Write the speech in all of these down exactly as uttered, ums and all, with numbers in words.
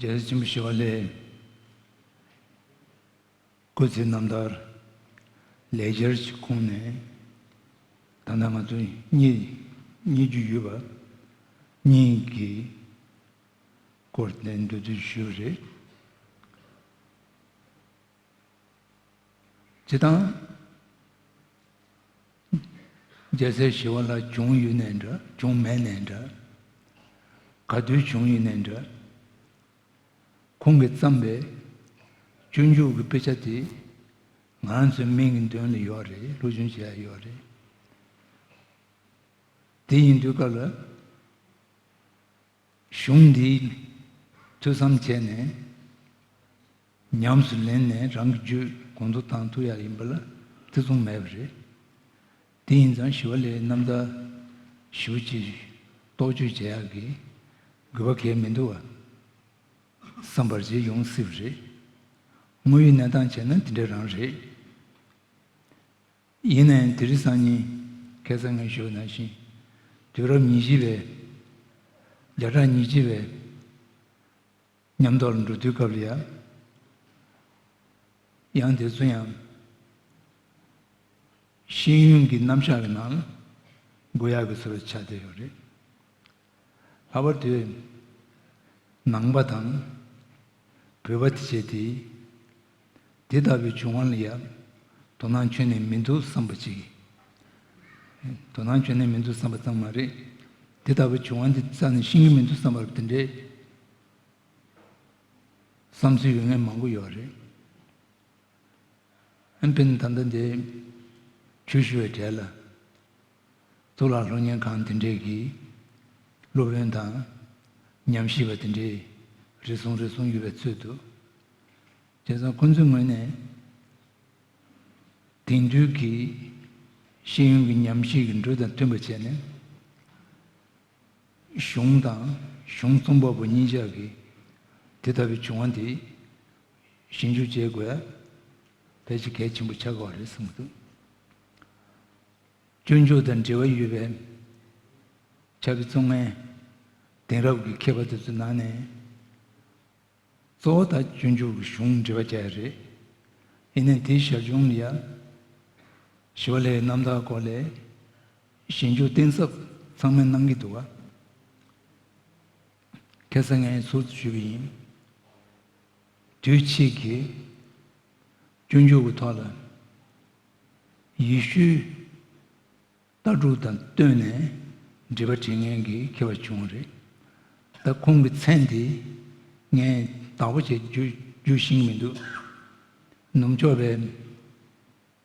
རྒྱལ་སྲས་ཆེན་པོ་ཞི་བ་ལྷས་སྐུ་ཚེའི་རྣམ་ཐར་ལེགས་སྦྱར་གྱི་ཁོངས་ནས། ད་ལྟ་ང་ཚོ་གཉིད་གཉིད་རྒྱུ་ཡོད་པ་གཉིས་ཀྱི་སྐོར་དེ་མདོར་བསྡུས་ཞུས་པ་རེད། སྤྱིར་བཏང་རྒྱལ་སྲས་ཞི་བ་ལྷ་བྱུང་ཡོད་ནའི་འདྲ། བྱུང་མེད་ནའི་འདྲ། ག་དུས་བྱུང་ཡོད་ནའི་འདྲ། ཁོང་གིས་བརྩམས་པའི་སྤྱོད་འཇུག་གི་དཔེ་ཆ་དེ་ང་རང་ཚོའི་མིག་གི་མདུན་ལ་ཡོད་རེད། སློབ་སྦྱོང་བྱེད་ཡ་ཡོད་རེད། དེ་ཡིན་དུས་སྐབས་ལ། གཞུང་འདི་ཐོས་བསམ་བྱས་ནས་ཉམས་སུ་ལེན་ནས་རང་གི་རྒྱུད་གོང་དུ་བཏང་ཐུབ་ཡ་ཡིན་པ་ལ་ཐེ་ཚོམ་མེད་པ་རེད། དེ་ཡིན་ཙང་ཞི་བ་ལྷའི་རྣམ་ཐར་ཞེ་པོ་ཅིག་རྟོག་དཔྱོད་བྱེད་ཡག་གི་དགོས་པ་གལ་མི་འདུག་བ། བསམ་པར་བྱེད་ཡོང་སྲིད་པ་རེད། དངོས་ཡོད་གནས་སྟངས་བྱས་ན་དེ་འདྲ་རང་རེད། ཡིན་ནའི་དེ་རིང་སང་ཉིན་ཁ་སང་ངས་ཞུས་པ་ནང་བཞིན་དུས་རབས་ཉེར་བཞི་པའི་བརྒྱ་ཕྲག་ཉེར་བཞི་པའི་མཉམ་ཐོག་ལ་འགྲོ་དུས་སྐབས་ལ་ཡ། ཡང་དེ་ཚོ་ཡང་ཤེས་ཡོན་གྱི་རྣམ་གཞག་གི་ནང་ལ་དགོས་ཡག་གི་བཟོ་འདྲ་ཆགས་བསྡད་ཡོད་རེད། ལྷག་པར་དུ་ནང་པ་དང་བོད་པ་དེ་བྱས་ཏེ། དེ་ལྟ་བུའི་བྱུང་བ་ལ་ཡང་དོ་སྣང་ཁྱོན་ནས་མི་འདུག་བསམ་པ་ཅིག་དོ་སྣང་ཁྱོན་ནས་མི་འདུག་བསམ་པ་ཙམ་མ་རེད། དེ་ལྟ་བུའི་བྱུང་བ་འདི་རྩ་ནས་ཤེས་ཀྱི་མི་འདུག་བསམ་པ་དེ་འདྲའི་བསམ་ཚུལ་ཡོད་མཁན་མང་པོ་ཡོད་རེད། ཨ་ནི་ད་ལྟ་འདི་ཆོས་ཞུ་བའི་གྲས་ལ་གཙུག་ལག་སློབ་གཉེར་ཁང་དེ་འདྲས་ཀྱི་སློབ་དཔོན་དང་ཉམས་ཞིབ་པ་དེ་འདྲས་རེ་ཟུང་རེ་ཟུང་ཡོད་པའི་ཚོད་འདུག་བྱས་ཙང་ཁོང་ཚོའི་ངོས་ནས་དེང་དུས་ཀྱི་ཤེས་ཡོན་གྱི་ཉམས་ཞིབ་ཀྱི་འགྲོས་དང་མཐུན་པ་བྱས་ནས། གཞུང་དང་གཞུང་རྩོམ་པ་པོ་གཉིས་ཆ་གིས་དེ་ལྟ་བུའི་བྱུང་བ་འདི་ཞིབ་འཇུག་བྱེད་དགོས་ཡ་ཕལ་ཆེར་གལ་ཆེན་པོ་ཆགས་ཀྱི་ཡོད་རེད་བསམ་གྱི་འདུག་སྤྱོད་འཇུག་དང་འབྲེལ་བ་ཡོད་པའི་ཕྱག་དཔེ་རྩོམ་མཁན་དེང་རབས་ཀྱི་མཁས་པ་དེ་ཚོའི་ནང་ནས། གཙོ་བོ་ད་སྤྱོད་འཇུག་གི་གཞུང་འབྲེལ་བ་བྱས་རེད། ཡིན་ནའི་དེའི་ཞར་བྱུང་ལ་ཡ། ཞི་བ་ལྷའི་རྣམ་ཐར་སྐོར་ལས་ཞིབ་འཇུག་གཏིང་ཟབ་ཚང་མས་གནང་གི་འདུག་ག་ཁ་སང་ངས་ཟུར་དུ་ཞུས་པ་ཡིན། དུས་ཕྱིས་ཀྱི་སྤྱོད་འཇུག་གི་ཐོག་ལ་ཡེ་ཤུའི་ལྟ་གྲུབ་དང་བསྟུན་ནས་འགྲེལ་པ་བྲིས་མཁན་གྱི་མཁས་པ་བྱུང་བ་རེད། ད་ཁོང་གི་མཚན་དེ་ངས་བདག་པོ་བྱས་བརྗོད་བརྗོད་ཤེས་ཀྱི་མི་འདུག་ནུབ་ཕྱོགས་པའི་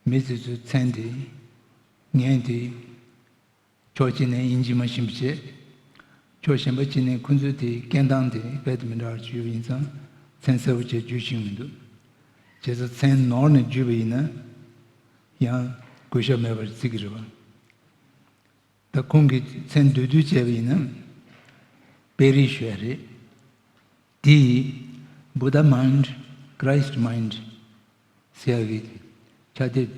མི་དེ་ཚོའི་མཚན་དེ་ངས་དེ་ཕྱོགས་གཅིག་ནས་ཡིན་གཅིག་མ་ཡིན་པ་བྱས། ཕྱོགས་གཞན་པ་གཅིག་ནས་ཁོ་ཚོའི་དེའི་སྐད་གདངས་དེ་རྦད་དེ་མི་འདྲ་བར་བརྗོད་པ་ཡིན་ཙང་མཚན་གསལ་པོ་བྱས་བརྗོད་ཤེས་ཀྱི་མི་འདུག་བྱས་ཙང་མཚན་ནོར་ནས་བརྗོད་པ་ཡིན་ན་ཡང་གུས་ཞབས་མེད་པར་བརྩི་གི་རེད་བ། ད་ཁོང་གིས་མཚན་བསྡུས་བསྡུས་བྱས་པ་ཡིན་ན་དཔེ་རིས་ཞུ་ཡ་རེད། དེ་Buddha Mind, Christ Mind ཟེར་ཡ་གི་ཕྱག་དེབ་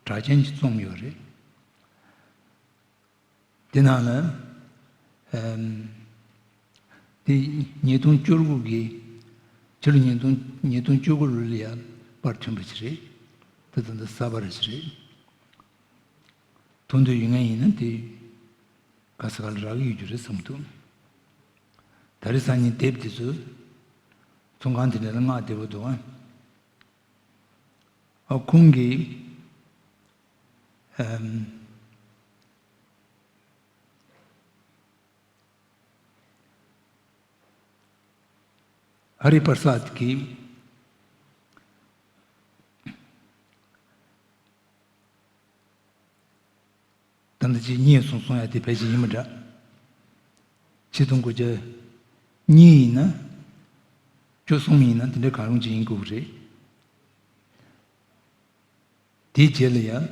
གྲགས་ཅན་ཅིག་རྩོམ་ཡོད་རེད། དེ་ནང་ལ་ཨམ། དེ་ཉིས་སྟོང་བཅུ་དགུ་གི་ཕྱི་ལོ་ཉིས་སྟོང་ཉིས་སྟོང་བཅུ་དགུ་ལོ་ལ་ཡང་པར་ཐོན་པ་ཞིག་རེད། ད་ད་ད་གསར་པ་ར་ཞིག་རེད། མཐོང་འདོད་ཡོད་མཁན་ཡིན་ན་དེ་ག་ས་ག་ལ་རག་གི་ཡོད་རྒྱུ་རེད་བསམ་འདུག་ད་རེས་སང་ཉིན་དེབ་དེ་ཚོ་ཚོང་ཁང་དེ་འདྲ་ལ་མངགས་བསྡད་པ་འདུག་ཨ། ཨ་ཁོང་གིས་ཨམ། ཧ་རི་པར་སཱད་ཀྱིས་ད་ལྟ་ཅིག་རྙེད་སོང་གསུང་ཡ་དེ་ཕལ་ཆེར་ཡིན་མི་འདྲ། ཆིག་སྟོང་དགུ་བརྒྱ་གཉིས་ཡིན་ན་བཅུ་གསུམ་ཡིན་ན་དེ་འདྲ་གང་རུང་ཅིག་ཡིན་དགོས་ཀྱི་རེད། དེའི་རྗེས་ལ་ཡང་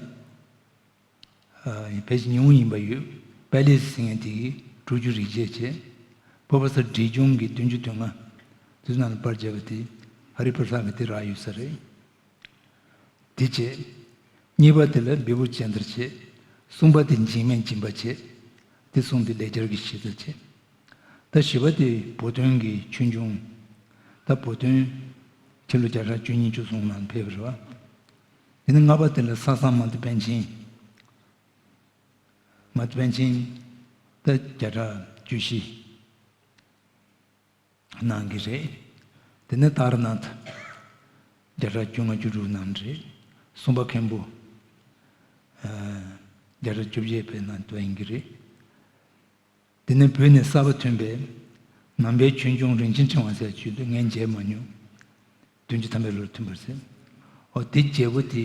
ཨ། ཕལ་ཆེར་ཉུང་ངུ་ཡིན་པ་ཡོད། པེ་ལེ་སི་ཟེར་མཁན་དེ་གིས་དྲུག་ཅུ་རེ་བརྒྱད་བྱས། ཕོ་བྷ་སར་བྲིས་ཆུང་གིས་བདུན་ཅུ་དོན་ལྔ། དེ་ཚོ་ནང་ལ་པར་བརྒྱབ་པ་དེ་ཧ་རི་པར་སཱད་ཀྱི་དེ་རག་ཡོད་ས་རེད། དེ་བྱས། གཉིས་པ་དེ་ལ་བི་བྷུ་ཅན་དར་བྱས། གསུམ་པ་དེ་འཇིགས་མེད་སྦྱིན་པ་བྱས། དེ་གསུམ་དེ་ལེགས་སྦྱར་གྱི་གཞི་རྩ་བྱས། ད་བཞི་པ་དེ་བོད་དོན་གྱི་ཆོས་འབྱུང་ ད་བོད་དོན་ཕྱི་ལོ་བརྒྱ་ཕྲག་བཅུ་གཉིས་བཅུ་གསུམ་ནང་ཕེབས་པ་རེད་བ། དེ་ནས་ལྔ་པ་དེ་ལ་ས་སངས་མ་ཏི་པཎ་ཆེན། མ་ཏི་པཎ་ཆེན་ད་བརྒྱ་ཕྲག་བཅུ་བཞི་གནང་གི་རེད། དེ་ནས་ཏཱ་ར་ནཱ་ཐ་བརྒྱ་ཕྲག་བཅོ་ལྔ་བཅུ་དྲུག་གནང་རེད། གསུམ་པ་མཁན་པོ་ཨ་བརྒྱ་ཕྲག་བཅོ་བརྒྱད་པའི་ནང་དུ་ཡིན་གྱི་རེད། དེ་ནས་བོད་ནས་གསར་པ་ཐོན་པའི་ནང་པའི་ཆོས་འབྱུང་རིན་ཆེན་ཕྲེང་བ་ཟེར་ཆོས་དེ་ངས་མཇལ་མ་མྱོང་། བདུན་ཅུ་ཐམ་པའི་ལོར་ཐོན་པ་རེད། འོ་དེ་བརྗེ་པོ་དེ་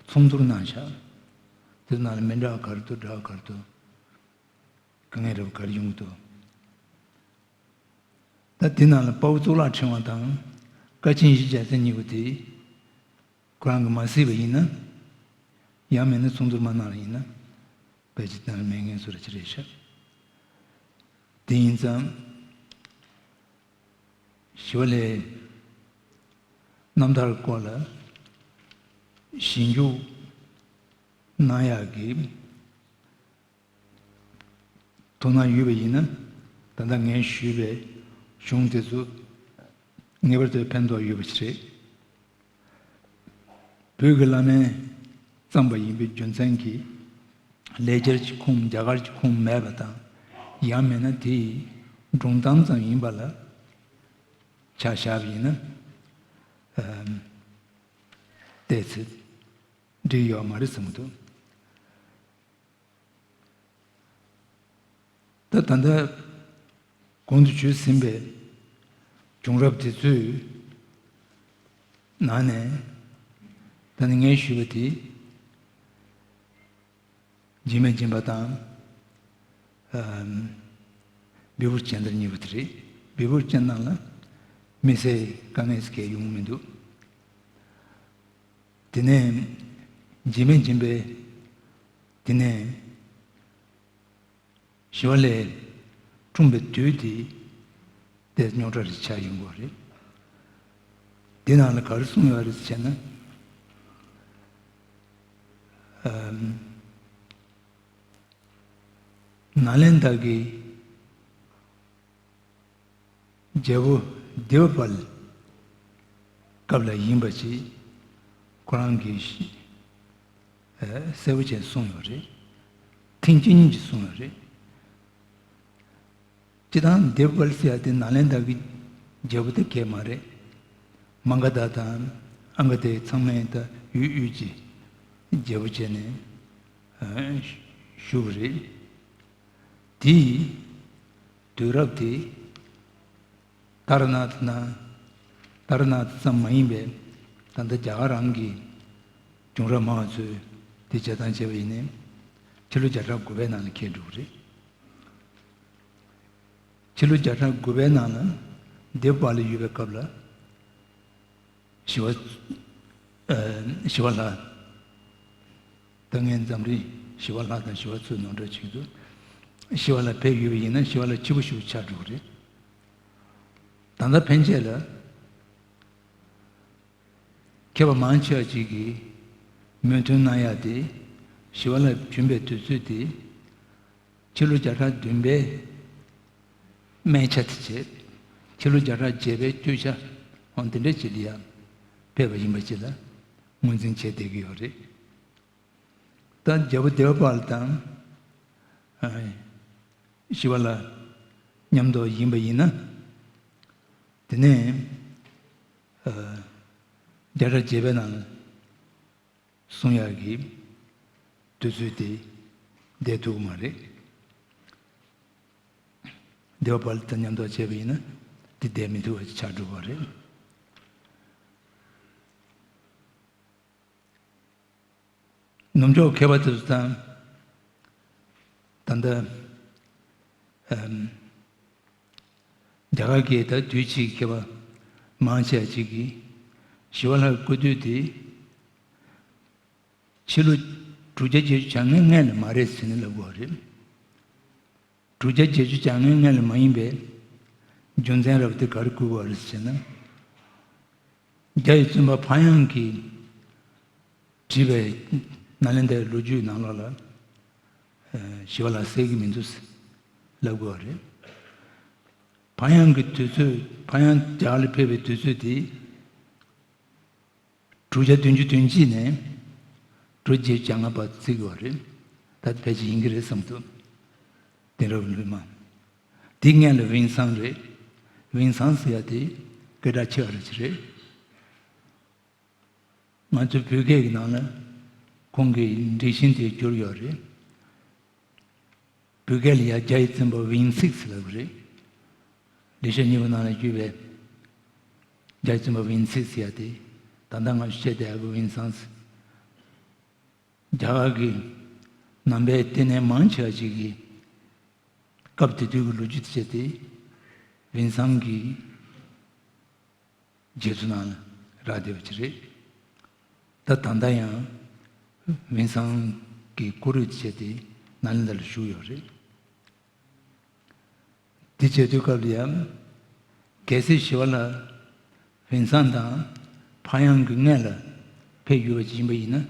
ཚོགས་འདུར་གནང་བཞག་དེ་ནང་ལ་མི་འདྲ་བ་ག་རེ་འདུག་འདྲ་བ་ག་རེ་འདུག་དཀའ་ངལ་རབ་ག་རེ་ཡོང་གི་འདུག་ད་དེ་ནང་ལ་དཔའ་བོ་གཙུག་ལག་ཕྲེང་བ་དང་། དཀའ་ཆེན་བཞི་རྒྱལ་མཚན་གཉིས་པོ་དེ་ཁོ་རང་གིས་མ་གཟིགས་པ་ཡིན་ན། ཡང་མིན་ན་ཚོགས་འདུར་མ་གནང་བ་ཡིན་ན། ཕལ་ཆེར་དེ་ནང་ལ་མེད་མཁན་བཟོ་འདྲ་ཅིག་རེད་ཤག་དེ་ཡིན་ཙང་། ཞི་བ་ལྷའི་རྣམ་ཐར་སྐོར་ལ་ཞིབ་འཇུག་གནང་ཡག་གི་དོ་སྣང་ཡོད་པ་ཡིན་ན། ད་ལྟ་ངས་ཞུས་པའི་གཞུང་དེ་ཚོ་ངེས་པར་དུ་ཕན་ཐོགས་ཡོད་པ་ཞིག་རེད། བོད་ཀྱི་བླ་སྨན་བརྩམས་པ་ཡིན་པའི་རྒྱུ་མཚན་གྱིས་ལེགས་སྦྱར་གྱི་ཁུངས་རྒྱ་གར་གྱི་ཁུངས་མེད་པ་དང་། ཡང་མིན་ན་དེ་ཡི་སྒྲུང་གཏམ་ཙམ་ཡིན་པ་ལ་ཆ་བཞག་པ་ཡིན་ན། ཨམ། ཏོག་ཙམ་འགྲིག་ཡོད་མ་རེད་བསམ་གྱི་འདུག་ད་ད་ལྟ་གོང་དུ་ཞུས་ཟིན་པའི་བྱུང་རབས་དེ་ཚོའི་ནང་ནས། ད་ནི་ངས་ཞུས་པ་དེ། འཇིགས་མེད་སྦྱིན་པ་དང་། ཨམ། བི་བུ་ཅན་དར་གཉིས་པོ་དེ་རེད། བི་བུ་ཅན་ནང་ལ་མི་སེར་དཀའ་ངལ་ཟེར་མཁན་ཡོང་མི་འདུག་དེ་ནས་འཇིགས་མེད་སྦྱིན་པའི། དེ་ནས་ཞི་བ་ལྷས་འཁྲུངས་པའི་དུས་དེ་དེ་རྙོག་དྲ་རེ་ཆགས་ཡོང་གི་རེད། དེ་ནང་ལ་ག་རེ་གསུངས་ཡོད་རེད་ཟེར་ན། ཨམ། ནཱ་ལེནྡྲ་གི་རྒྱལ་པོ་དེ་བ་པཱལ་སྐབས་ལ་ཡིན་པ་ཅིག་ཁོ་རང་གིས་ཨ་གསལ་པོ་བྱས་གསུངས་ཡོད་རེད། ཐེངས་གཅིག་གཉིས་ཀྱིས་གསུངས་ཡོད་རེད། སྤྱིར་བཏང་དེ་བ་པཱལ་ཟེར་ཡ་དེ་ནཱ་ལེནྡྲ་གི་རྒྱལ་པོ་དེ་གས་མ་རེད། མ་ག་དྷ་དང་ཨང་ག་དེ་ཚང་མས་ད་ཡུལ་དབུས་ཀྱི་རྒྱལ་པོ་བྱས་ནས་ཨ་བཞུགས་པ་རེད། དེའི་དུས་རབས་དེ་ཏཱ་ར་ནཱ་ཐ་ན། ཏཱ་ར་ནཱ་ཐ་ཙམ་མ་ཡིན་པའི་ད་ལྟ་རྒྱ་གར་རང་གི་བྱུང་རབས་སྨྲ་བ་ཚོས་དེ་བྱེད་སྟངས་བྱས་པ་ཡིན་ནའི། ཕྱི་ལོ་བརྒྱ་ཕྲག་དགུ་པའི་ནང་ལ་འཁེལ་འགྲོ་གི་རེད། ཕྱི་ལོ་བརྒྱ་ཕྲག་དགུ་པའི་ནང་ལ་དེ་བ་པཱལ་ཡོད་པའི་སྐབས་ལ། ཞི་བ། ཨ། ཞི་བ་ལྷ། ད་ངས་འཛམ་གླིང་ཞི་བ་ལྷ་དང་ཞི་བ་འཚོའི་ནང་འདྲ་ཅིག་འདུག་ཞི་བ་ལྷ་ཕེབས་ཡོད་པ་ཡིན་ན་ཞི་བ་ལྷ་ཕྱི་པོ་ཞིག་ཆགས་འགྲོ་གི་རེད། ད་ལྟ་ཕན་ཆད་ལ་མཁས་པ་མང་ཆེ་བ་ཅིག་གིས་མོས་མཐུན་གནང་ཡག་དེ། ཞི་བ་ལྷ་བྱོན་པའི་དུས་ཚོད་དེ། ཕྱི་ལོ་བརྒྱ་ཕྲག་བདུན་པའི་སྨད་ཆ་དེ་བྱས། ཕྱི་ལོ་བརྒྱ་ཕྲག་བརྒྱད་པའི་བཅུ་ཆ་འོ་འདི་འདྲ་ཅིག་ལ་ཡང་ཕེབས་པ་ཡིན་པ་ཅིག་ལ་ངོས་འཛིན་བྱས་བསྡད་ཀྱི་ཡོད་རེད། ད་རྒྱལ་པོ་དེ་བ་པཱལ་དང་ཨ་ཞི་བ་ལྷ་མཉམ་དུ་ཡིན་པ་ཡིན་ན། དེ་ནས་ཨ་བརྒྱ་ཕྲག་བརྒྱད་པའི་ནང་གསུང་ཡག་གི་དུས་ཚོད་དེ་བསྡད་ཐུབ་ཀྱི་མ་རེད། དེ་བ་པཱལ་དང་མཉམ་དུ་བྱས་པ་ཡིན་ན་དེ་བསྡད་མི་ཐུབ་པ་ཆགས་འགྲོ་བ་རེད། ནུབ་ཕྱོགས་མཁས་པ་དེ་ཚོ་དང་། ད་ལྟ་ཨམ། རྒྱ་གར་གྱི་ད་དུས་ཕྱིས་མཁས་པ་མང་ཆེ་བ་ཅིག་གིས་ཞི་བ་ལྷའི་སྐུ་དུས་དེ་ཕྱི་ལོ་དྲུག་བརྒྱ་བརྒྱད་ཅུ་གྱ་ལྔའི་སྔོན་ལ་མ་རེད་ཟེར་ནས་ལབ་ཀྱི་ཡོད་རེད། དྲུག་བརྒྱ་བརྒྱད་ཅུ་གྱ་ལྔའི་སྔོན་ལ་མ་ཡིན་པའི་རྒྱུ་མཚན་རབ་དེ་ག་རེ་བཀོད་ཀྱི་ཡོད་རེད་ཟེར་ན། རྒྱ་ཡི་བཙུན་པ་ཕ་ཡང་གིས་བྲིས་པའི་ནཱ་ལེནྡྲའི་ལོ་རྒྱུས་ནང་ལོགས་ལ་ཨ་ཞི་བ་ལྷ་གསལ་གྱི་མི་འདུག་ལབ་ཀྱི་ཡོད་རེད། ཕ་ཡང་གི་དུས་ཚོད། ཕ་ཡང་རྒྱ་གར་ལ་ཕེབས་པའི་དུས་ཚོད་དེ་དྲུག་བརྒྱ་བདུན་ཅུ་དོན་གཅིག་ནས་དྲུག་བརྒྱ་བརྒྱད་ཅུ་གྱ་ལྔ་བར་བརྩི་དགོས་པ་རེད། ད་ཕལ་ཆེར་ཡིན་གྱི་རེད་བསམ་འདུག་དེང་རབས་ལུས་མ། དེ་སྔོན་ལ་ཝིན་སང་རེད། ཝིན་སང་ཟེར་ཡ་དེ་སྐད་གྲགས་ཆེ་བ་རེད་ཅི་རེད། ང་ཚོའི་བོད་སྐད་ཀྱི་ནང་ལ་ཁོང་གི་འགྲེལ་ཆེན་དེ་བསྒྱུར་ཡོད་རེད། བོད་སྐད་ལ་ཡ་རྒྱ་ཡི་བཙུན་པ་ཝིན་སིགས་ལབ་རེད། ལེགས་བཤད་སྙིང་པོ་ནང་ལ་བརྒྱུད་པའི་རྒྱ་ཡི་བཙུན་པ་ཝིན་སིགས་ཟེར་ཡ་དེ། ད་ལྟ་ང་ཚོ་བཤད་བསྡད་ཡ་གི་ཝིན་སང་ཟེར། རྒྱ་གར་གྱི་ནང་པའི་ལྟེ་གནས་མང་ཆེ་བ་ཅིག་གིས་སྐབས་དེ་དུས་ཀྱི་ལོ་རྒྱུས་དེ་བྱས་ཏེ་ཝིན་སང་གི་རྗེས་སུ་ནང་ལ་རག་བསྡད་པ་ཅིག་རེད། ད་ད་ལྟ་ཡང་ཝིན་སང་གི་སྐུ་རུས་བྱས་ཏེ་ནཱ་ལེནྡྲ་ལ་བཞུགས་ཡོད་རེད། དེ་བྱས་དུས་སྐབས་ལ་ཡང་རྒྱལ་སྲས་ཞི་བ་ལྷ་ཝིན་སང་དང་ཕ་ཡང་གི་སྔོན་ལ་ཕེབས་ཡོད་པ་ཅིག་ཡིན་པ་ཡིན་ན།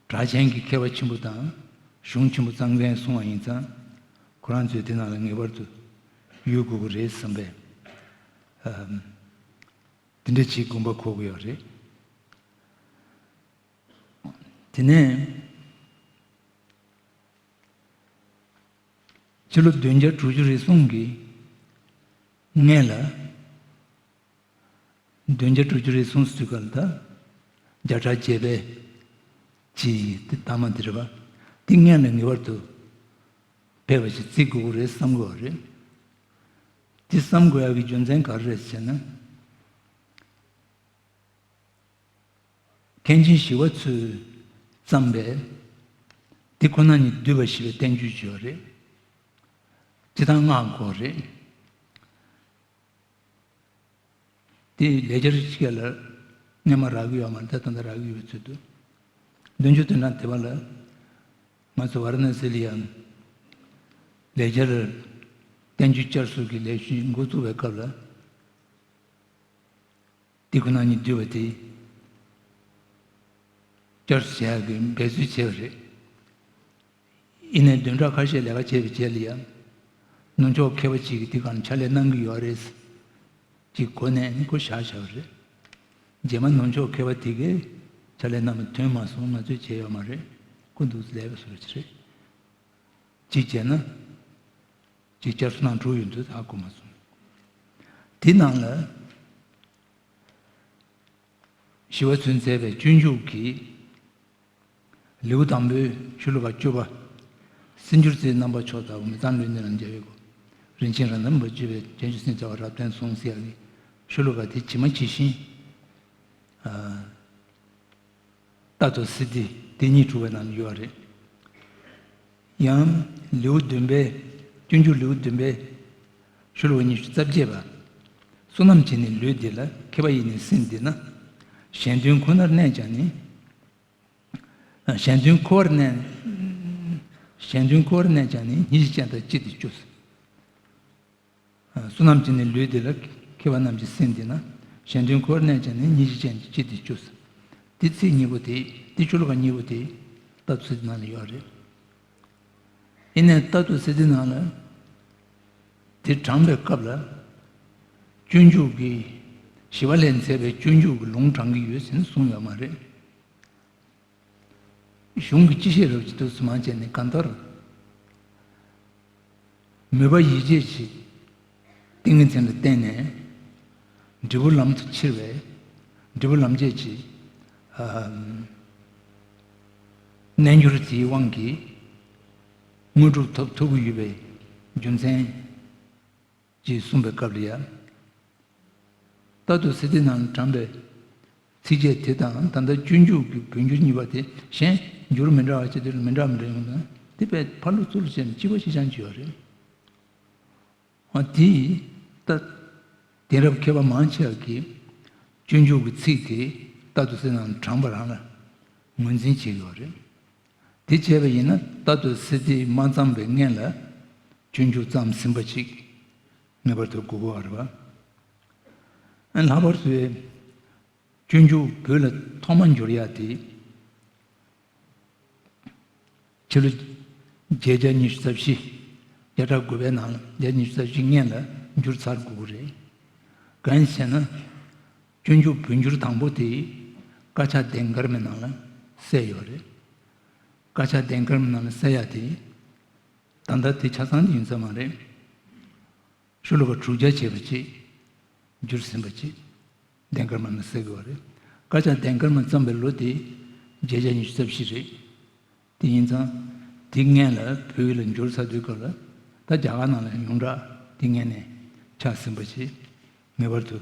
གྲགས་ཅན་གྱི་མཁས་པ་ཆེན་པོ་དང་གཞུང་ཆེན་པོ་གཙང་མཁན་གསུང་བ་ཡིན་ཙང་། ཁོ་རང་ཚོས་དེ་ནང་ལ་ངེས་པར་དུ་ཡོད་དགོས་ཀྱི་རེད་བསམ་པས། ཨམ། དེ་འདྲ་ཅིག་དགོངས་པ་འཁོར་གྱི་ཡོད་རེད། དེ་ནས་ཕྱི་ལོ་བདུན་བརྒྱ་དྲུག་ཅུ་རེ་གསུམ་གྱི་སྔོན་ལ། བདུན་བརྒྱ་དྲུག་ཅུ་རེ་གསུམ་ཟེར་དུས་སྐབས་ལ་ད་བརྒྱ་ཕྲག་བརྒྱད་པའི་ཅིག་དེ་ཐ་མ་དེ་རེད་པ། དེ་སྔོན་ལ་ངེས་པར་དུ་ཕེབས་པ་ཞིག་བརྩི་དགོས་ཀྱི་རེད་བསམ་གྱི་ཡོད་རེད། དེ་བསམ་དགོས་ཡག་གི་རྒྱུ་མཚན་ག་རེ་རེད་ཟེར་ན། མཁན་ཆེན་ཞི་བ་འཚོས་བརྩམས་པའི་དེ་ཁོ་ན་ཉིད་བསྡུས་པ་ཞེས་པའི་བསྟན་བཅོས་ཅིག་ཡོད་རེད། སྤྱིར་བཏང་སྔགས་སྐོར་རེད། དེ་ལེགས་སྦྱར་སྐད་ལ་སྔོན་མ་རག་གི་ཡོད་མ་རེད། ད་ད་ལྟ་རག་གི་ཡོད་པའི་ཚུལ་དུ། བདུན་ཅུ་དོན་གྲངས་དེ་བ་ལ་ང་ཚོ་ཝཱ་ར་ཎ་སི་ལ་ཡང་ལེགས་སྦྱར་བསྟན་བཅོས་བསྐྱར་གསོ་གི་ལས་གཞི་འགོ་བཙུགས་པའི་སྐབས་ལ། དེ་ཁོ་ན་ཉིད་བསྡུས་པ་དེ་བསྐྱར་བཞག་གི་འབད་རྩོལ་བྱས་པ་རེད། ཡིན་ནའི་བདུན་ཕྲག་ཁ་ཤས་ལས་ཀ་བྱས་པའི་རྗེས་ལ་ཡང་། ནུབ་ཕྱོགས་མཁས་པ་ཅིག་གིས་དེ་གང་ཕྱག་ལས་གནང་གི་ཡོད་རེད། ཅིག་གོ་ནས་ནི་ཁོ་བཞག་བཞག་པ་རེད། རྗེས་མ་ནུབ་ཕྱོགས་མཁས་པ་དེ་གས་ཕྱག་ལས་གནང་བ་ཐོན་མ་སོང་། ང་ཚོས་བྱས་ཡོད་མ་རེད། ཁོ་འདུག་ལས་པ་བཟོ་རེད། ཅིག་བྱས་ན། ཅིག་བསྐྱར་གསོ་གནང་གྲུབ་ཡོད་འདུག་ད་གོ་མ་སོང་། དེ་ནང་ལ་ཞི་བ་འཚོས་མཛད་པའི་སྤྱོད་འཇུག་གི་ལེའུ་དང་པོའི་ཤོ་ལོ་ཀ་བཅུ་པ། སྲིད་འགྱུར་རྩིའི་རྣམ་པར་ཕྱོགས་ལྟ་བུ་མི་གཙང་ལུས་ནད་རྣམས་འཇལ་བའི་སྒོ། རིན་ཆེན་རབ་རྣམ་པར་བཅུ་པའི་བྱང་ཆུབ་སེམས་བྱ་བ་རབ་བརྟན་གསུངས་ཟེར་ཡག་གི་ཤོ་ལོ་ཀ་དེ་ཇི་མ་ཇི་བཞིན། ཨ། རྟ་ཐོག་སི་ཏཱི་དེ་ཉིད་གྲུབ་པའི་ནང་ཡོད་རེད། ཡང་ལེའུ་བདུན་པའི། སྤྱོད་འཇུག་ལེའུ་བདུན་པའི་ཤོ་ལོ་ཀ་ཉི་ཤུ་རྩ་བརྒྱད་པ། བསོད་ནམས་བྱས་ནས་ལུས་འདི་ལ། མཁས་པ་ཡིས་ནི་སེམས་འདི་ན། གཞན་དོན་ཁོ་ནར་གནས་ཀྱང་ནི། གཞན་དོན་ཁོ་བར་གནས། གཞན་དོན་ཁོ་བར་གནས་ཀྱང་ནི། སྙིང་རྗེ་ཅན་དག་ཅི་སྟེ་སྐྱོ། བསོད་ནམས་ཀྱིས་ནི་ལུས་འདི་ལ། མཁས་པ་རྣམས་ཀྱི་སེམས་འདི་ན། གཞན་དོན་ཁོ་བར་གནས་ཀྱང་ནི། སྙིང་རྗེ་ཅན་ཅི་སྟེ་སྐྱོ། དེ་ཚིག་གཉིས་པོ་དེ། དེ་ཤོ་ལོ་ཀ་གཉིས་པོ་དེ་རྟ་ཐོག་སི་ཏཱི་ནང་ལ་ཡོད་རེད། ཡིན་ནའི་རྟ་ཐོག་སི་ཏཱི་ནང་ལ་དེ་དྲངས་པའི་སྐབས་ལ། སྤྱོད་འཇུག་གི། ཞི་བ་ལྷས་མཛད་པའི་སྤྱོད་འཇུག་གི་ལུང་དྲངས་ཀྱི་ཡོད་ཟེར་ནས་གསུངས་ཡོད་མ་རེད། གཞུང་གི་སྤྱི་བཤད་རབ་ཀྱི་ཐུགས་སུ་མ་བྱས་ནས། གང་ལྟར་མོས་པ་ཡིད་བྱེད་ཀྱི་ཏིང་ངེ་འཛིན་ལ་བརྟེན་ནས་འབྲས་བུ་ལམ་དུ་ཁྱེར་བའི་འབྲས་བུ་ལམ་བྱེད་ཀྱི་ཨ་རྣལ་འབྱོར་དེའི་དབང་གིས་དངོས་གྲུབ་ཐོབ་ཐུབ་ཀྱི་ཡོད་པའི་རྒྱུ་མཚན་ཅེས་གསུངས་པའི་སྐབས་ལ་ཡང་། རྟ་ཐོག་སི་ཏཱི་ནང་དྲངས་པའི་ཚིགས་བཅད་དེ་དང་ད་ལྟ་སྤྱོད་འཇུག་གི་བོད་འགྱུར་གཉིས་པ་དེ་གཞན་འགྱུར་མི་འདྲ་བ་ཅིག་དེ་མི་འདྲ་མི་འདྲ་ཡོང་ན། དེ་དཔེ་ཕར་ལོག་ཚུར་ལོག་བྱས་ནས་གཅིག་པ་གཅིག་རྐྱང་ཅིག་ཡོད་རེད། འོ་དེས་ད་དེང་རབས་མཁས་པ་མང་ཆེ་བ་གིས་སྤྱོད་འཇུག་གི་ཚིག་དེ་རྟ་ཐོག་སི་ཏཱི་ནང་དྲངས་པ་རང་ལ་ངོས་འཛིན་བྱེད་ཀྱི་ཡོད་རེད། དེ་བྱས་པ་ཡིན་ན་རྟ་ཐོག་སི་ཏཱི་མ་བརྩམས་པའི་སྔོན་ལ་སྤྱོད་འཇུག་བརྩམས་ཟིན་པ་ཅིག་ངེས་པར་དུ་དགོས་ཀྱི་ཡོད་རེད་པ། ཨ། ལྷག་པར་དུ་སྤྱོད་འཇུག་བོད་ལ་ཐོག་མ་འབྱོར་ཡག་དེ། ཕྱི་ལོ་བརྒྱད་བརྒྱ་ཉི་ཤུ་རྩ་བཞི། བརྒྱ་ཕྲག་དགུ་པའི་ནང་ལ། བརྒྱ་ཉི་ཤུ་རྩ་བཞི་སྔོན་ལ། འགྱུར་ཚར་དགོས་ཀྱི་རེད། གང་ཡིན་ཟེར་ན། སྤྱོད་འཇུག་བོད་འགྱུར་དང་པོ་དེ་བཀའ་ཕྱག་ལྡན་དཀར་མའི་ནང་ལ་གསལ་ཡོད་རེད། བཀའ་ཕྱག་ལྡན་དཀར་མའི་ནང་ལ་གསལ་ཡག་དེ། ད་ལྟ་དེ་ཆ་ཚང་ཡིན་ས་མ་རེད། ཤོ་ལོ་ཀ་དྲུག་བརྒྱ་བྱས་པ་ཅིག་འགྱུར་ཟིན་པ་ཅིག་ལྡན་དཀར་མ་ནས་གསལ་གི་བ་རེད། བཀའ་ཕྱག་ལྡན་དཀར་མ་བརྩམས་པའི་ལོ་དེ་བརྒྱད་བརྒྱ་ཉི་ཤུ་རྩ་བཞི་རེད། དེ་ཡིན་ཙང་། དེ་སྔོན་ལ་བོད་ཡིག་ལ་འགྱུར་ཚར་དུས་སྐབས་ལ། ད་རྒྱ་གར་ནང་ལ་ཡོངས་གྲགས་དེ་སྔོན་ནས་ཆགས་ཟིན་པ་ཞིག་ངེས་པར་དུ་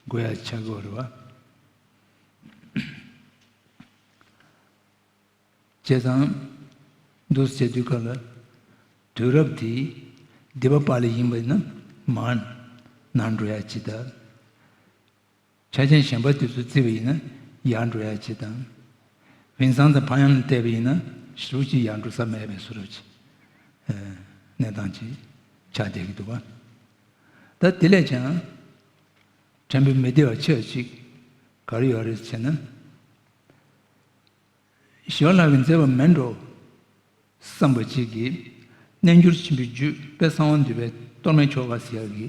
དགོས་ཡ་ཆགས་ཀྱི་བ་རེད་བ། བྱས་ཙང་། འདུག་སེ་བྱེད་དུས་སྐབས་ལ། དུས་རབས་དེ་སྡེ་པ་པ་ལི་ཡིན་པ་ཡིན་ན་མར་ནར་འགྲོ་ཡ་ཅིག་དང་། ཆ་རྐྱེན་གཞན་པ་དེ་ཚོ་བརྩིས་པ་ཡིན་ན་ཡར་འགྲོ་ཡ་ཅིག་དང་། བིན་སང་དང་ཕ་ཡང་ལ་བལྟས་པ་ཡིན་ན་ཞེ་པོ་ཅིག་ཡར་འགྲོ་ས་མེད་པའི་བཟོ་འདྲ་ཅིག་ཨ། གནས་སྟངས་ཅིག་ཆགས་བསྡད་ཀྱི་འདུག་བ། ད་དེ་ལས་ཀྱང་། ཕྲན་བུ་མི་བདེ་བ་ཆེ་བ་ཅིག་ག་རེ་ཡོད་རེད་ཟེར་ན། ཞི་བ་ལྷ་གིས་མཛད་པ་མིན་འགྲོ་བསམ་པ་ཅིག་གིས། རྣལ་འབྱོར་ཆེན་པོའི་རྒྱུད་དཔལ་གསང་བ་འདུས་པའི་གཏོར་མའི་ཆོ་ག་ཟེར་ཡག་གི་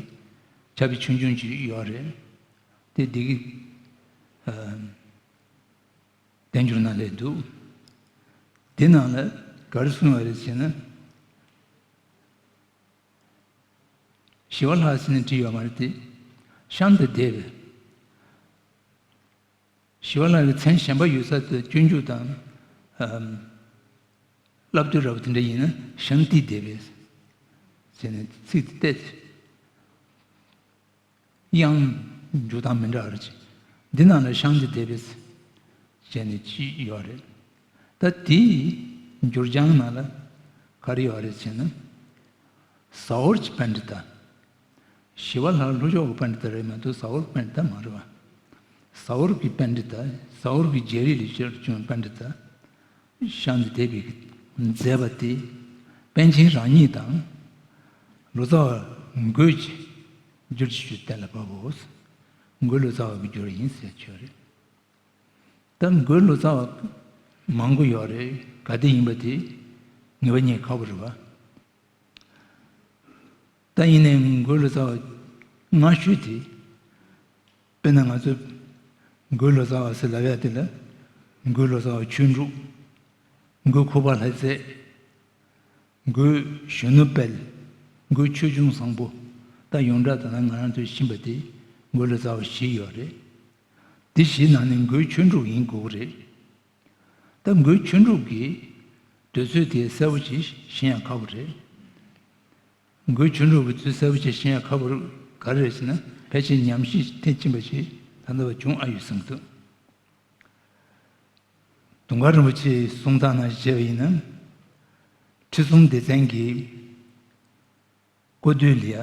ཕྱག་དཔེ་ཆུང་ཆུང་ཅིག་ཡོད་རེད། དེ་འདི་གི་ཨ། བསྟན་འགྱུར་ནང་སླེབས་འདུག་དེ་ནང་ལ་ག་རེ་གསུངས་ཡོད་རེད་ཟེར་ན། ཞི་བ་ལྷ་ཟེར་ནས་བྲིས་ཡོད་མ་རེད་དེ། ཤངས་ཏེ་སྡེ་པའི། ཞི་བ་ལྷ་གི་མཚན་གཞན་པ་ཡོད་ས་དེ་སྤྱོད་འཇུག་དང་། ཨམ། བསླབ་བཏུས་འདྲ་པོ་དེ་འདྲ་ཡིན་ན་ཤངས་ཏེ་སྡེ་པའི་ཟེར་ནས་ཚིག་དེ་བལྟས། དབྱངས་འཇུག་སྟངས་མི་འདྲ་བ་རེད། འདི་ནང་ལ་ཤངས་ཏེ་སྡེ་པའི་ཟེར་ནས་ཅིག་ཡོད་རེད། ད་དེའི་འགྱུར་བྱང་ནང་ལ་ག་རེ་ཡོད་རེད་ཟེར་ན། ཟ་ཧོར་གྱི་པཎྜི་ཏ། ཞི་བ་ལྷ་ལྷོ་ཕྱོགས་ཀྱི་པཎྜི་ཏ་རེད་མ་གཏོགས་ཟ་ཧོར་པཎྜི་ཏ་མ་རེད་བ། ཟ་ཧོར་གྱི་པཎྜི་ཏ། ཟ་ཧོར་གྱི་རྒྱལ་རིགས་ལས་ཕྱིར་བྱུང་བའི་པཎྜི་ཏ། ཤངས་ཏེ་སྡེ་པའི་མཛད་པ་དེ། པཎ་ཆེན་རང་ཉིད་དང་། ལོ་ཙཱ་བ་མགོས་ཀྱིས་བསྒྱུར་ཅིག་ཞུས་གཏན་ལ་ཕབ་བོ། མགོས་ལོ་ཙཱ་བ་གིས་བསྒྱུར་ཡིན་ཟེར་ཆོས་རེད། ད་མགོས་ལོ་ཙཱ་བ་མང་པོ་ཡོད་རེད། ག་དེ་ཡིན་པ་དེ་ངེས་པ་རྙེད་ཁག་པོ་རེད་བ། ད་ཡིན་ནའི་མགོས་ལོ་ཙཱ་བ་སྔ་ཤོས་དེ། དཔེར་ན་ང་ཚོས་མགོས་ལོ་ཙཱ་བ་ཟེར་ལབ་ཡ་དེ་ལ། མགོས་ལོ་ཙཱ་བ་ཆོས་དྲུག་མགོས་ཁུ་པ་ལྷ་རྩེ། མགོས་གཞོན་ནུ་དཔལ། མགོས་ཆོས་འབྱུང་བཟང་པོ། ད་ཡོངས་གྲགས་ད་ལྟ་ང་རང་ཚོས་ཤེས་པ་དེ་མགོས་ལོ་ཙཱ་བ་བཞི་ཡོད་རེད། དེ་བཞིའི་ནང་ནས་མགོས་ཆོས་དྲུག་ཡིན་དགོས་ཀྱི་རེད། ད་མགོས་ཆོས་དྲུག་གི་དུས་ཚོད་དེ་གསལ་པོ་ཞིག་ཤེས་ཡ་ཁག་པོ་རེད། མགོས་ཆོས་དྲུག་གི་དུས་གསལ་པོ་ཞིག་ཤེས་ཡ་ཁག་པོ་ག་རེ་རེད་ཟེར་ན། ཕལ་ཆེར་ཉམས་ཞིབ་ཐེངས་གཅིག་པ་ཞིག་ད་ལྟ་བ་བྱུང་ཨ་ཡོད་བསམ་གྱི་འདུག་དུང་དཀར་རིན་པོ་ཆེའི་གསུང་སྟངས་ནང་བཞིན་བྱས་པ་ཡིན་ན། ཁྲི་སྲོང་ལྡེ་བཙན་གྱི་སྐུ་དུས་ལ་ཡ།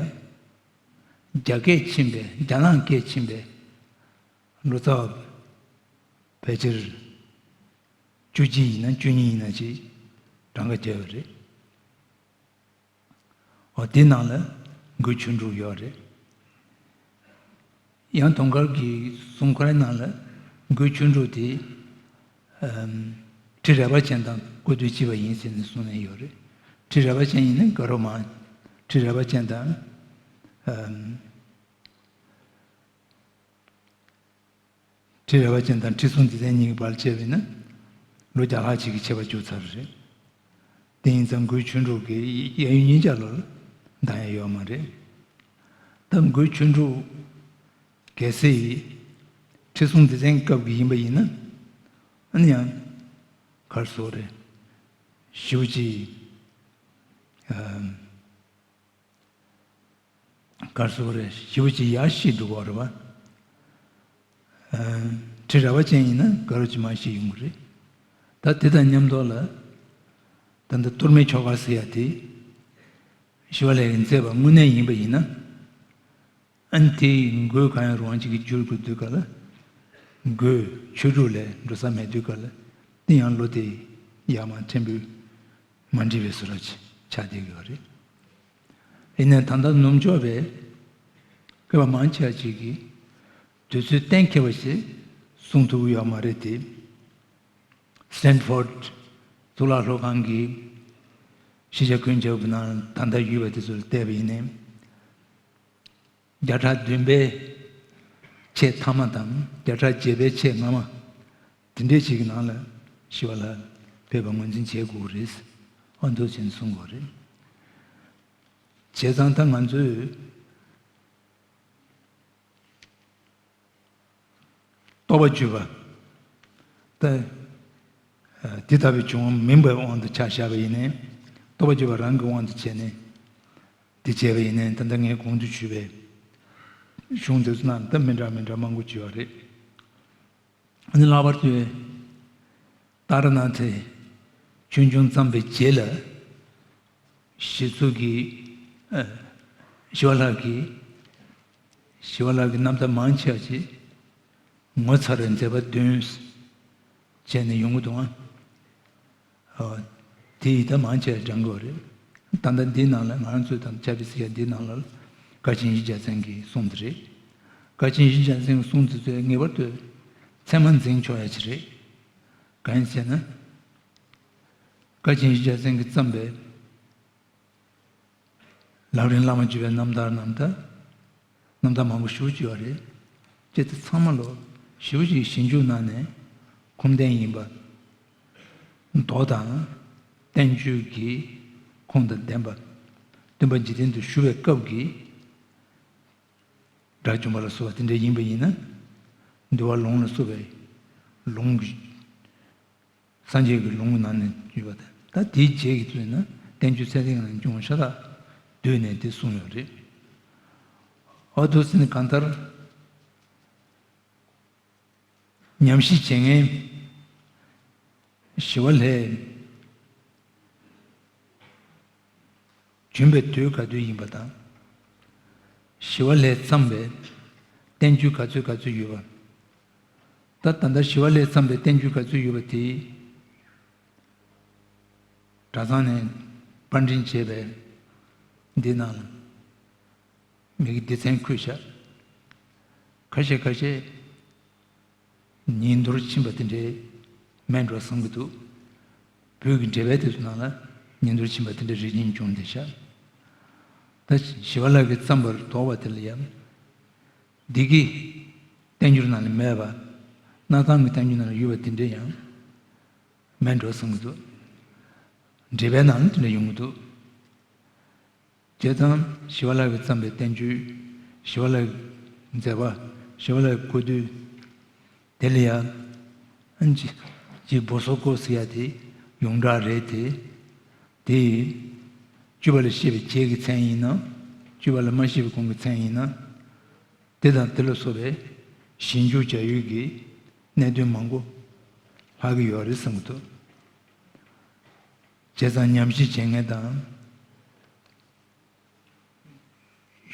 རྒྱ་སྐད་ཕྱིན་པའི། རྒྱ་ནག་སྐད་ཕྱིན་པའི་ལོ་ཙཱ་བ་ཕལ་ཆེར་བཅུ་གཅིག་ཡིན་ན་བཅུ་གཉིས་ཡིན་ན་ཅིག་གྲངས་ཀ་བརྒྱབ་ཡོད་རེད། འོ་དེ་ནང་ལ་མགོས་ཆོས་དྲུག་ཡོད་རེད། ཡང་དུང་དཀར་གྱི་གསུང་མཁན་ནང་ལ་མགོས་ཆོས་དྲུག་དེ། ཨམ། ཁྲི་རལ་པ་ཅན་དང་སྐུ་དུས་གཅིག་པ་ཡིན་ཟེར་ནས་གསུངས་ནས་ཡོད་རེད། ཁྲི་རལ་པ་ཅན་ཡིན་ན་དགའ་རབ་མང་། ཁྲི་རལ་པ་ཅན་དང་། ཨམ། ཁྲི་རལ་པ་ཅན་དང་ཁྲི་སྲོང་ལྡེ་བཙན་གཉིས་ཀྱི་བར་བྱས་པ་ཡིན་ན་ལོ་བརྒྱ་ལྷག་ཅིག་གི་ཁྱད་པར་འཇུག་ཚར་བ་རེད། དེ་ཡིན་ཙང་མགོས་ཆོས་དྲུག་གི་གཡས་གཡོན་གཉིས་ཆ་ལོ་ལ་འདང་ཡ་ཡོད་མ་རེད། ད་མགོས་ཆོས་དྲུག་གལ་སྲིད་ཁྲི་སྲོང་ལྡེ་བཙན་སྐབས་ཀྱི་ཡིན་པ་ཡིན་ན། ཨ་ནི་ཡང་ག་རེ་ཟེར་དགོས་རེད། ཞེ་པོ་ཅིག་ཨ། ག་རེ་ཟེར་དགོས་རེད། ཞེ་པོ་ཅིག་ཡར་བཤད་འགྲོ་གི་ཡོད་རེད་བ། ཨ། ཁྲི་རལ་པ་ཅན་ཡིན་ན་དགའ་རབ་ཅིག་མར་བཤད་ཡོང་གི་རེད། ད་དེ་དང་མཉམ་དུ་ལ། ད་ལྟ་གཏོར་མའི་ཆོ་ག་ཟེར་ཡ་དེ། ཞི་བ་ལྷ་གིས་མཛད་པ་དངོས་གནས་ཡིན་པ་ཡིན་ན། ཨ་ནི་དེ་མགོས་གང་ཡང་རུང་བ་ཅིག་གི་འགྱུར་དགོས་དུས་སྐབས་ལ། མགོས་ཆོས་དྲུག་ལས་འགྲོ་ས་མེད་དུས་སྐབས་ལ། དེ་ཡང་ལོ་དེ་ཡར་མར་ཕྲན་བུ་མ་འགྲིག་པའི་བཟོ་འདྲ་ཅིག་ཆགས་བསྡད་ཀྱི་ཡོད་རེད། ཡིན་ནའི་ད་ལྟ་ནུབ་ཕྱོགས་པའི་མཁས་པ་མང་ཆེ་བ་ཅིག་གིས་དུས་ཚོད་གཏན་འཁེལ་བ་ཞིག་གསུང་ཐུབ་ཀྱི་ཡོད་མ་རེད་དེ། སི་ཊན་ཕོར་ཌི་གཙུག་ལག་སློབ་ཁང་གི་ཤེས་བྱ་ཀུན་ཁྱབ་ཀྱི་ནང་ད་ལྟ་ཡོད་པ་དེ་ཚོ་ལ་བལྟས་པ་ཡིན་ནའི། བརྒྱ་ཕྲག་བདུན་པའི་ཆེས་ཐ་མ་དང་བརྒྱ་ཕྲག་བརྒྱད་པའི་ཆེས་སྔ་མ། དེ་འདྲའི་ཞིག་གི་ནང་ལ་ཞི་བ་ལྷ་ཕེབས་པ་ངོས་འཛིན་བྱེད་དགོས་རེད། ཨ་འདུག་ཅེས་གསུང་དགོས་རེད། བྱས་ཙང་ད་ང་ཚོས་རྟོགས་པ་བརྒྱུད་པ། ད་དེ་ལྟ་བུའི་བྱུང་བ་མིན་པའི་དབང་དུ་ཆ་བཞག་པ་ཡིན་ནའི། རྟོགས་པ་བརྒྱུད་པ་རང་གི་དབང་དུ་བྱས་ནས་དེ་བྱས་པ་ཡིན་ནའི། ད་ལྟ་ངས་གོང་དུ་ཞུས་པའི་གཞུང་དེ་ཚོ་ནང་ད་མི་འདྲ་མི་འདྲ་མང་པོ་བརྗོད་པ་རེད། ཨ་ནི་ལྷག་པར་དུ་ཏཱ་ར་ནཱ་ཐའི་ཆོས་འབྱུང་བརྩམས་པའི་རྗེས་ལ་ཞི་འཚོ་གིས་ཨ་ཞི་བ་ལྷ་གིས་ཞི་བ་ལྷ་གི་རྣམ་ཐར་མང་ཆེ་བ་ཅིག་ངོ་མཚར་བའི་མཛད་པ་བདུན་བྱས་ནས་ཡོང་གི་འདུག་ཨ། ཨ། དེ་ཡི་ད་མང་ཆེ་བ་སྦྱང་དགོས་རེད། ད་ལྟ་འདིའི་ནང་ལ་ང་རང་ཚོས་ད་ལྟ་ཆ་བི་སི་ཡ་འདིའི་ནང་ལ་སྐར་ཆེན་ཡིད་བརྒྱ་ཚན་གྱི་གསུང་དེ་རེད། སྐར་ཆེན་ཡིད་བརྒྱ་ཚན་གྱི་གསུང་དེ་ཚོས་ངེས་པར་དུ་ཚད་མ་འཛིན་ཆོག་ཡ་ཅིག་རེད། གང་ཡིན་ཟེར་ན། སྐར་ཆེན་ཡིད་བརྒྱ་ཚན་གྱིས་བརྩམས་པའི་ལམ་རིམ་བླ་མ་བརྒྱུད་པའི་རྣམ་ཐར་རྣམས་ད། རྣམ་ཐར་མང་པོ་ཞེ་པོ་ཅིག་ཡོད་རེད། ཅེས་དེ་ཚང་མ་ལོ་ཞེ་པོ་ཅིག་ཞིབ་འཇུག་གནང་ནས་ཁུངས་ལྡན་ཡིན་པ། མདོ་དང་བསྟན་བཅོས་ཀྱི་ཁུངས་དང་ལྡན་པ། སྟོན་པ་འཇིག་རྟེན་དུ་བཞུགས་པའི་སྐབས་ཀྱི་དགྲ་བཅོམ་པ་ལ་སོགས་པ་དེ་འདྲ་ཡིན་པ་ཡིན་ན། འདུལ་བ་ལུང་ལ་སོགས་པའི་ལུང་གི་སངས་རྒྱས་ཀྱི་ལུང་གི་ནང་ནས་ཡོད་པ་དང་། ད་དེའི་རྗེས་ཀྱི་དུས་ན་བསྟན་བཅོས་ཚད་ལྡན་ནང་བྱུང་བ་ཤ་སྟག་བསྡུས་ནས་དེ་གསུངས་ཡོད་རེད། ཨ་འདུག་ཟེར་ནས་གང་ལྟར་ཉམས་ཞིབ་བྱེད་མཁན་ཞི་བ་ལྷས་བྱོན་པའི་དུས་ག་དུས་ཡིན་པ་དང་། ཞི་བ་ལྷས་བརྩམས་པའི་བསྟན་བཅོས་ག་ཚོད་ག་ཚོད་ཡོད་པ། ད་ད་ལྟ་ཞི་བ་ལྷས་བརྩམས་པའི་བསྟན་བཅོས་ག་ཚོད་ཡོད་པ་དེ། གྲྭ་ཚང་ནས་པར་འདྲེན་བྱས་པའི་འདི་ནང་ལ་མི་གི་སྡེ་ཚན་བཀོད་བཞག་ཁ་ཤས་ཁ་ཤས་ཉིན་ཐོར་ཕྱིན་པ་དེ་འདྲའི་མེད་འགྲོ་བསམ་གྱི་འདུག་བོད་ཀྱི་འགྲེལ་པ་དེ་ཚོ་ནང་ལ་ཉིན་ཐོར་ཕྱིན་པ་དེ་འདྲ་རེ་གཉིས་བྱུང་བསྡད་ཤག་ད་ཞི་བ་ལྷ་གིས་བརྩམས་པར་དོགས་པ་དེ་ལ་ཡང་། འདི་གི་བསྟན་འགྱུར་ནང་ལ་མེད་པ། སྣར་ཐང་གི་བསྟན་འགྱུར་ནང་ལ་ཡོད་པ་དེ་འདྲ་ཡང་མེད་འགྲོ་བསམ་གྱི་འདུག་འགྲེལ་པའི་ནང་ལ་དེ་འདྲ་ཡོང་གི་འདུག་བྱས་ཙང་ཞི་བ་ལྷ་གིས་བརྩམས་པའི་བསྟན་བཅོས། ཞི་བ་ལྷ་གི་མཛད་པ། ཞི་བ་ལྷ་གི་སྐུ་དུས། དེ་ལ་ཡང་། ཨན་ཅི། ཅི་བོ་སོ་ཀོ་ཟེར་ཡ་དེ་ཡོངས་གྲགས་རེད་དེ། དེ་ཡིས། སྤྱོད་པ་ལ་བཤད་པའི་རྗེས་ཀྱི་མཚན་ཡིན་ན། སྤྱོད་པ་ལ་མ་བཤད་པའི་གོང་གི་མཚན་ཡིན་ན། དེ་དང་དེ་ལ་སོགས་པའི་ཞིབ་འཇུག་བྱ་ཡུལ་གྱི་གནད་དོན་མང་པོ་ལྷག་གི་ཡོད་རེད་བསམ་གྱི་འདུག་བྱས་ཙང་ཉམས་ཞིབ་བྱེད་མཁན་དང་།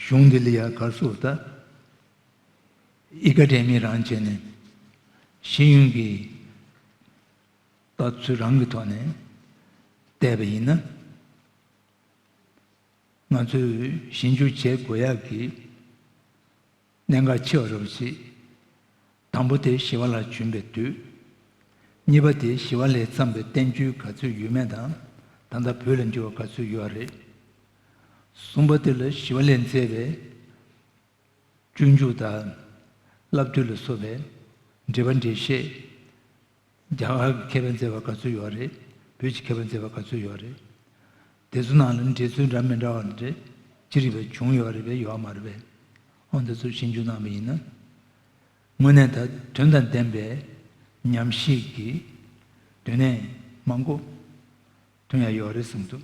གཞུང་འདི་ལ་ཡ་གར་སོགས་ད་ཨི་ཀ་དེ་མི་རང་བྱས་ནས་ཤེས་ཡོན་གྱི་ལྟ་ཚུལ་རང་གི་ཐོག་ནས་བལྟས་པ་ཡིན་ན། ང་ཚོས་ཞིབ་འཇུག་བྱེད་དགོས་ཡག་གི་གནད་འགག་ཆེ་བ་རུ་ཞིག་དང་པོ་དེ་ཞི་བ་ལྷ་བྱོན་པའི་དུས། གཉིས་པ་དེ་ཞི་བ་ལྷས་བརྩམས་པའི་བསྟན་བཅོས་ག་ཚོད་ཡོད་མེད་དང་། ད་ལྟ་བོད་ལ་འབྱོར་བ་ག་ཚོད་ཡོད་རེད། གསུམ་པ་དེ་ལ་ཞི་བ་ལྷས་མཛད་པའི་སྤྱོད་འཇུག་དང་། བསླབ་བཏུས་ལ་སོགས་པའི་འགྲེལ་པ་འགྲེལ་བཤད། རྒྱ་གར་གྱི་མཁས་པས་མཛད་པ་ག་ཚོད་ཡོད་རེད། བོད་ཀྱི་མཁས་པས་མཛད་པ་ག་ཚོད་ཡོད་རེད། དེ་ཚོ་ནང་ལ་འགྲེལ་ཚུལ་འདྲ་མི་འདྲ་བ་འདྲ་ཅི་རིགས་པ་བྱུང་ཡོད་རེད་པས་ཡོད་མ་རེད་པས། འོ་འདི་ཚོ་ཞིབ་འཇུག་གནང་བ་ཡིན་ན། དངོས་གནས་ད་དོན་དང་ལྡན་པའི་ཉམས་ཞིབ་ཀྱི་དོན་གནད་མང་པོ་ཐོན་ཡ་ཡོད་རེད་བསམ་འདུག་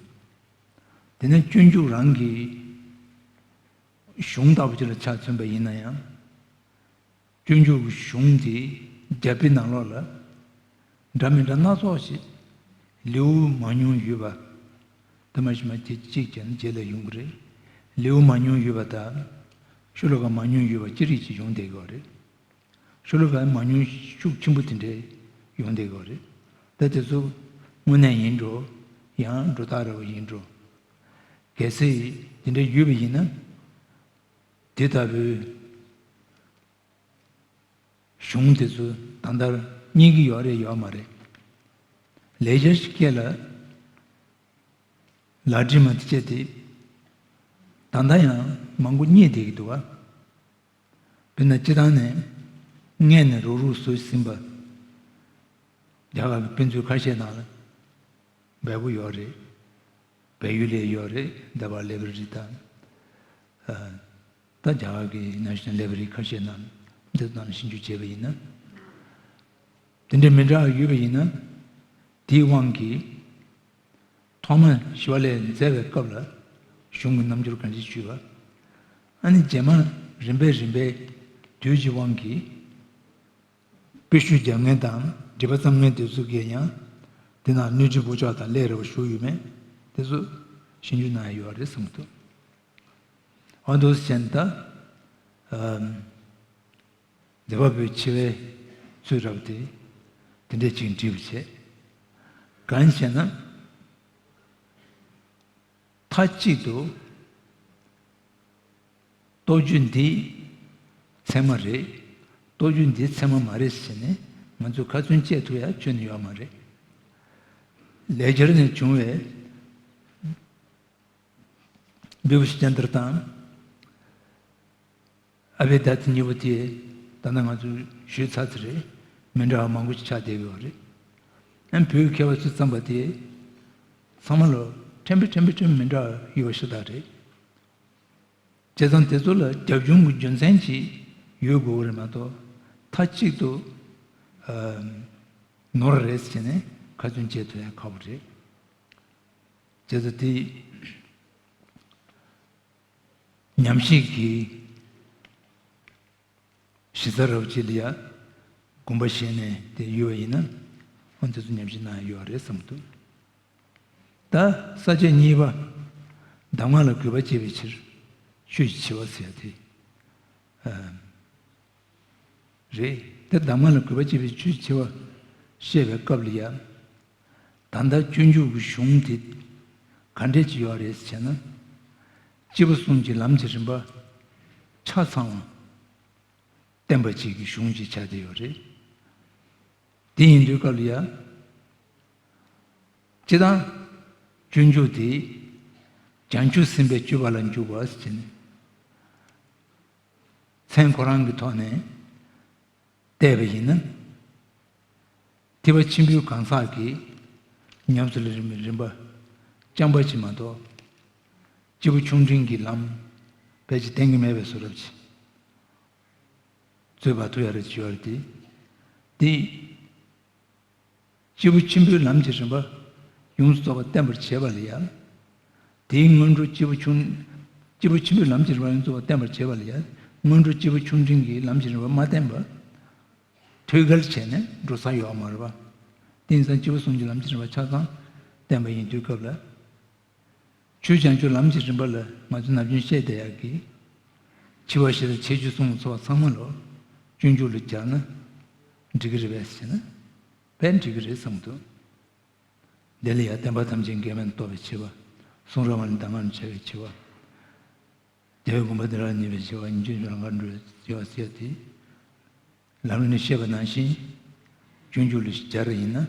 དེ་ནས་སྤྱོད་འཇུག་རང་གི་གཞུང་ལྟ་བུ་ཅིག་ལ་ཆ་མཚོན་པ་ཡིན་ན་ཡང་། སྤྱོད་འཇུག་གི་གཞུང་དེ་རྒྱ་དཔེ་ནང་ལོགས་ལ་འདྲ་མི་འདྲ་སྣ་ཚོགས་ཤིག་ལེའུ་མང་ཉུང་ཡོད་པ། དེ་མ་གཞི་མ་དེ་གཅིག་བྱས་ན་རྗེས་ལ་ཡོང་གི་རེད། ལེའུ་མང་ཉུང་ཡོད་པ་དང་། ཤོ་ལོ་ཀ་མང་ཉུང་ཡོད་པ་ཅི་རིགས་ཅིག་ཡོང་བསྡད་ཀྱི་ཡོད་རེད། ཤོ་ལོ་ཀ་མང་ཉུང་ཤུགས་ཆེན་པོ་དེ་འདྲས་ཡོང་བསྡད་ཀྱི་ཡོད་རེད། ད་དེ་ཚོ་དངོས་གནས་ཡིན་འགྲོ། ཡང་སྒྲོ་བཏགས་ར་བ་ཡིན་འགྲོ། གལ་སྲིད་དེ་འདྲ་ཡོད་པ་ཡིན་ན། དེ་ལྟ་བུའི་གཞུང་དེ་ཚོ་ད་ལྟར་རྙེད་ཀྱི་ཡོད་རེད་ཡོད་མ་རེད། ལས་འཆར་ཞིག་སྐད་ལ་ལག་བྲིས་མ་དེ་བྱས་ཏེ། ད་ལྟ་ཡང་མང་པོ་རྙེད་བསྡད་ཀྱི་འདུག་བ། དཔེར་ན་སྤྱིར་བཏང་ནས་སྔས་ནས་རུག་རུག་བཟོས་ཟིན་པ། རྒྱ་གར་གྱི་དཔེ་མཛོད་ཁ་ཤས་ནང་ལ་བལ་པོ་ཡོད་རེད། བལ་ཡུལ་ལས་ཡོད་རེད། འདི་པར་ལེ་བྷ་རི་དང་། ཨ། ད་རྒྱ་གར་གྱི་ནེ་ཤ་ནལ་ལེ་བྷ་རི་ཁ་ཤས་ནང་འདི་ནང་ཞིབ་འཇུག་བྱས་པ་ཡིན་ན། དེ་འདྲའི་མི་འདྲ་བ་ཡོད་པ་ཡིན་ན། དེའི་དབང་གིས། ཐོག་མ་ཞི་བ་ལྷས་མཛད་པའི་སྐབས་ལ་གཞུང་གི་རྣམ་འགྱུར་ག་འདྲ་ཞིག་བྱུང་བ། ཨ་ནི་རྗེས་མ་རིམ་པས་རིམ་པས་དུས་ཀྱི་དབང་གིས་དཔེ་བཤུས་རྒྱབ་མཁན་དང་འབྲི་པ་བརྩམས་མཁན་དེ་ཚོ་གིས་ཡང་དེ་ནང་སྣོད་བཅུད་བག་ཆགས་དང་ལས་རེ་བ་ཞུགས་ཡོད་མེད་དེ་ཚོ་ཞིབ་འཇུག་གནང་ཡ་ཡོད་རེད་བསམ་གྱི་འདུག། འོ་འདུག་སེ་བྱས་ན་ད། ཨམ། མཛད་པ་པོའི་ཆེ་བའི་ཚུལ་རབ་དེ་དེ་འདྲས་ཅིག་འགྲིག་པ་བྱས། གང་ཞེ་ན། མཐའ་གཅིག་ཏུ་སྟོབས་བཅུ་འདི་ཚད་མ་རེད། སྟོབས་བཅུ་འདི་ཚད་མ་མ་རེད་ཟེར་ནས་ང་ཚོས་ཁ་ཚོན་བཅད་ཐུབ་ཡ་ཁྱོན་ནས་ཡོད་མ་རེད། ལེགས་སྦྱར་ནས་བྱུང་བའི་བི་བྷུ་ཤི་ཅན་དྲ་དང་། ཨ་བྷེ་དྷ་ཏི་གཉིས་པོ་དེ་ད་ལྟ་ང་ཚོས་ཞུས་ཚར་ཚར་རེད། མི་འདྲ་བ་མང་པོ་ཞིག་ཆགས་བསྡད་ཡོད་རེད། ཨ་ནི་བོད་ཀྱི་མཁས་པ་ཚོས་བརྩམས་པ་དེ་ཚང་མ་ལ་ཕྲན་བུ་ཕྲན་བུ་ཕྲན་བུ་མི་འདྲ་བ་ཡོད་པ་ཤ་སྟག་རེད། བྱས་ཙང་དེ་ཚོ་ལ་རྒྱབ་ལྗོངས་ཀྱི་རྒྱུ་མཚན་ཅིག་ཡོད་དགོས་ཀྱི་རེད་མ་གཏོགས་མཐའ་གཅིག་ཏུ་ཨ་ནོར་རེད་ཟེར་ནས་ཁ་ཚོན་བཅད་ཐུབ་ཡ་ཁག་པོ་རེད། བྱས་ཙང་དེ། ཉམས་ཞིབ་ཀྱི་གཞི་རྩ་རབ་ཅིག་ལ་ཡ་དགོངས་པ་བཞེས་ནས་དེ་ཡོད་པ་ཡིན་ན་ཨོ་དེ་ཚོ་ཉམས་ཞིབ་གནང་ཡ་ཡོད་རེད་བསམ་འདུག། ད་ས་བཅད་གཉིས་པ་གདམས་ངག་ལ་གུས་པ་བསྐྱེད་པའི་ཕྱིར་ཆོས་ཀྱི་ཆེ་བ་ཟེར་ཡ་དེ་རེད། དེ་གདམས་ངག་ལ་གུས་པ་བསྐྱེད་པའི་ཆོས་ཀྱི་ཆེ་བ་བཤད་པའི་སྐབས་ལ་ཡ། ད་ལྟ་སྤྱོད་འཇུག་གི་གཞུང་དེ་ག་འདྲས་ཅིག་ཡོད་རེད་ཟེར་ན། སྐྱེས་བུ་གསུམ་གྱི་ལམ་གྱི་རིམ་པ་ཆ་ཚང་བ་བསྟན་པ་ཅིག་གི་གཞུང་ཅིག་ཆགས་བསྡད་ཡོད་རེད། དེ་ཡིན་དུས་སྐབས་ལ་ཡ། སྤྱིར་བཏང་སྤྱོད་འཇུག་དེ་བྱང་ཆུབ་སེམས་དཔའི་སྤྱོད་པ་ལ་འཇུག་པ་ཟེར་ནས། མཚན་ཁོ་རང་གི་ཐོག་ནས་བལྟས་པ་ཡིན་ན། ཐེག་པ་ཆེན་པོའི་གང་ཟག་གིས་ཉམས་སུ་ལེན་རིམ་པ་རྐྱང་པ་ཅིག་མ་གཏོགས། སྐྱེས་བུ་ཆུང་འབྲིང་གི་ལམ་ཕལ་ཆེར་བསྟན་གྱི་མེད་པའི་བཟོ་འདྲ་ཅིག་བཟོས་པ་ཐུབ་ཡ་རེ་བྱེད་ཡོད་རེད་དེ། དེ། སྐྱེས་བུ་ཆེན་པོའི་ལམ་གྱི་རིམ་པ་ཡོངས་སུ་རྫོགས་པ་བསྟན་པར་བྱེད་པ་ལ་ཡང་། དེའི་སྔོན་འགྲོ་སྐྱེས་བུ་ཆུང་། སྐྱེས་བུ་ཆེན་པོའི་ལམ་གྱི་རིམ་པ་ཡོངས་སུ་རྫོགས་པ་བསྟན་པར་བྱེད་པ་ལ་ཡང་སྔོན་འགྲོ་སྐྱེས་བུ་ཆུང་འབྲིང་གི་ལམ་གྱི་རིམ་པ་མ་བསྟན་པ། ཐོད་རྒལ་བྱས་ནས་འགྲོ་ས་ཡོད་མ་རེད་པ། དེ་ཡིན་ཙང་སྐྱེས་བུ་གསུམ་གྱི་ལམ་གྱི་རིམ་པ་ཆ་ཚང་བསྟན་པ་ཡིན་དུས་སྐབས་ལ། ཆོས་བྱང་ཆུབ་ལམ་གྱི་རིམ་པ་ལ་ང་ཚོ་ནམ་རྒྱུན་བཤད་བསྡད་ཡག་གི། འཆི་བ་ཤི་རབས་ཁྱད་ཆོས་གསུམ་ཚོགས་ཚང་མ་ལོ། སྤྱོད་འཇུག་ལ་སྦྱར་ན་འགྲིག་གི་རེད་པས་ཟེར་ན། དཔེ་འགྲིག་གི་རེད་བསམ་འདུག། དེ་ལ་ཡང་བསྟན་པ་ཐམས་ཅད་འགལ་མེད་རྟོགས་པའི་འཆི་བ། གསུང་རབ་ལམ་རིམ་གདམས་ངག་ལ་འཆར་བའི་འཆི་བ། རྒྱལ་བའི་དགོངས་པ་བདེ་བླག་རྙེད་པའི་འཆི་བ། ཉིན་རྒྱུན་རང་དགར་འགྲོ་བའི་འཆི་བ་ཟེར་ཏེ། ལམ་རིམ་ནས་བཤད་པ་ནང་བཞིན་སྤྱོད་འཇུག་ལ་སྦྱར་བ་ཡིན་ན།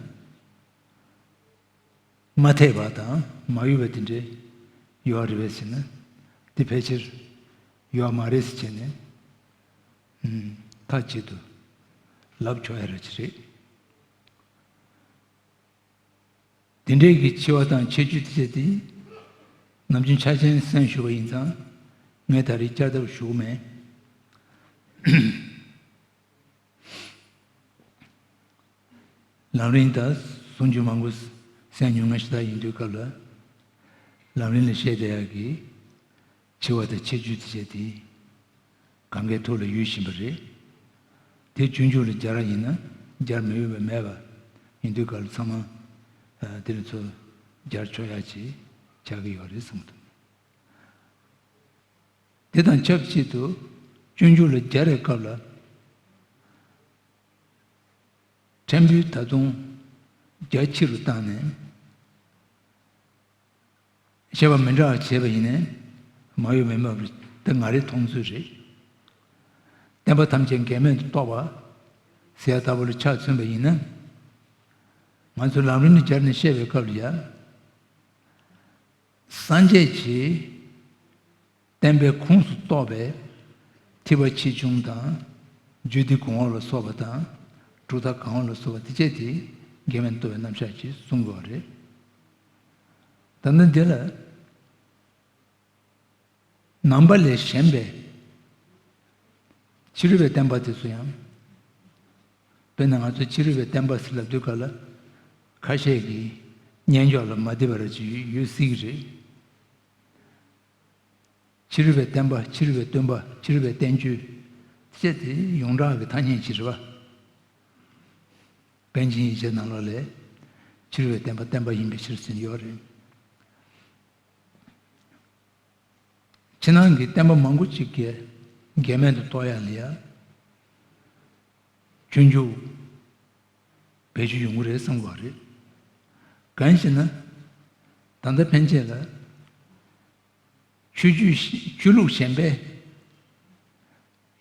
མ་འཐད་པ་དང་མ་གཡོས་པ་དེ་འདྲའི་ཡོད་རེད་པས་ཟེར་ན། དེ་ཕལ་ཆེར་ཡོད་མ་རེད་ཟེར་བྱས་ནས། ཨུམ། མཐའ་གཅིག་ཏུ་ལབ་ཆོག་ཡ་ར་ཅི་རེད། དེ་འདྲའི་གི་འཆི་བ་དང་ཁྱད་ཆོས་དེ་བྱས་ཏེ། ནམ་རྒྱུན་ཆ་ཅན་གསན་ཞུ་བ་ཡིན་ཙང་ངས་ད་རེས་བསྐྱར་ལྡབ་ཞུ་གི་མེད། ལམ་རིམ་དང་གསུང་ཆོས་མང་པོ་གསན་མྱོང་མཁན་ཞིག་ད་ཡིན་དུས་སྐབས་ལ། ལམ་རིམ་ལ་བཤད་བསྡད་ཡག་གི་འཆི་བ་དང་ཁྱད་ཆོས་དེ་བྱས་ཏེ། གང་གའི་ཐོག་ལ་ཡོད་བཞིན་པ་རེད། དེ་སྤྱོད་འཇུག་ལ་སྦྱར་བ་ཡིན་ན་སྦྱར་མི་འོས་པ་མེད་པ་ཡིན་དུས་སྐབས་ལ་ཚང་མ་དེ་ལ་ཚོ་སྦྱར་ཆོག་ཡག་ཅིག་ཆགས་ཀྱི་ཡོད་རེད་བསམ་འདུག། དེ་དང་ཆབས་ཅིག་ཏུ་སྤྱོད་འཇུག་ལ་སྦྱར་བའི་སྐབས་ལ། ཕྲན་བུ་ད་དུང་རྒྱ་ཆེ་རུ་བཏང་ནས་བཤད་པ་མི་འདྲ་བ་བྱས་པ་ཡིན་ནའི་མ་ཡོད་མེད་མ་རེད། དེ་ང་རའི་མཐོང་ཚུལ་རེད། བསྟན་པ་ཐམས་ཅད་འགལ་མེད་དུ་རྟོགས་པ་ཟེར་ཡ་ལྟ་བུ་ལ་ཆ་མཚོན་པ་ཡིན་ན། ང་ཚོས་ལམ་རིམ་ནས་སྦྱར་ནས་བཤད་པའི་སྐབས་ལ་ཡ། སངས་རྒྱས་ཀྱི་བསྟན་པའི་ཁོངས་སུ་གཏོགས་པའི་ ཐེག་པ་ཆེ་ཆུང་དང་། རྒྱུད་སྡེ་གོང་འོག་ལ་སོགས་པ་དང་། གྲུབ་མཐའ་གང་འོག་ལ་སོགས་པ་དེ་བཅས་དེ་འགལ་མེད་རྟོགས་པའི་རྣམ་གཞག་ཅེས་གསུང་དགོས་པ་རེད། ད་ནི་འདི་ལ། ནང་པ་ལས་གཞན་པའི་ཕྱི་རོལ་པའི་བསྟན་པ་དེ་ཚོ་ཡང་། དཔེར་ན་ང་ཚོ་ཕྱི་རོལ་པའི་བསྟན་པ་ཟེར་ལབ་དུས་སྐབས་ལ། ཁ་ཤས་ཀྱིས་སྙན་འཇོག་ལ་མ་བདེ་བ་ར་ཅིག་ཡོད་སྲིད་ཀྱི་རེད། ཕྱི་རོལ་པའི་བསྟན་པ། ཕྱི་རོལ་པའི་སྟོན་པ། ཕྱི་རོལ་པའི་བསྟན་བཅོས་བཅས་དེ་ཡོངས་གྲགས་ཀྱི་ཐ་སྙད་ཅིག་རེད་པ། པཎ་ཆེན་ཡིག་ཆའི་ནང་ལོགས་ལ་ཕྱི་རོལ་པའི་བསྟན་པ་བསྟན་པ་ཡིན་པའི་ཕྱིར་ཟེར་ཡོད་རེད། ཕྱི་ནང་གི་བསྟན་པ་མང་པོ་ཅིག་གི་འགལ་མེད་དུ་རྟོགས་ཡ་ལ་ཡ། སྤྱོད་འཇུག་བེད་སྤྱོད་ཡོང་གི་རེད་བསམ་གྱི་ཡོད་རེད། གང་ཞེ་ན། ད་ལྟ་ཕན་ཆད་ལ། ཆོས་བརྒྱུད་ཆོས་ལུགས་གཞན་པའི།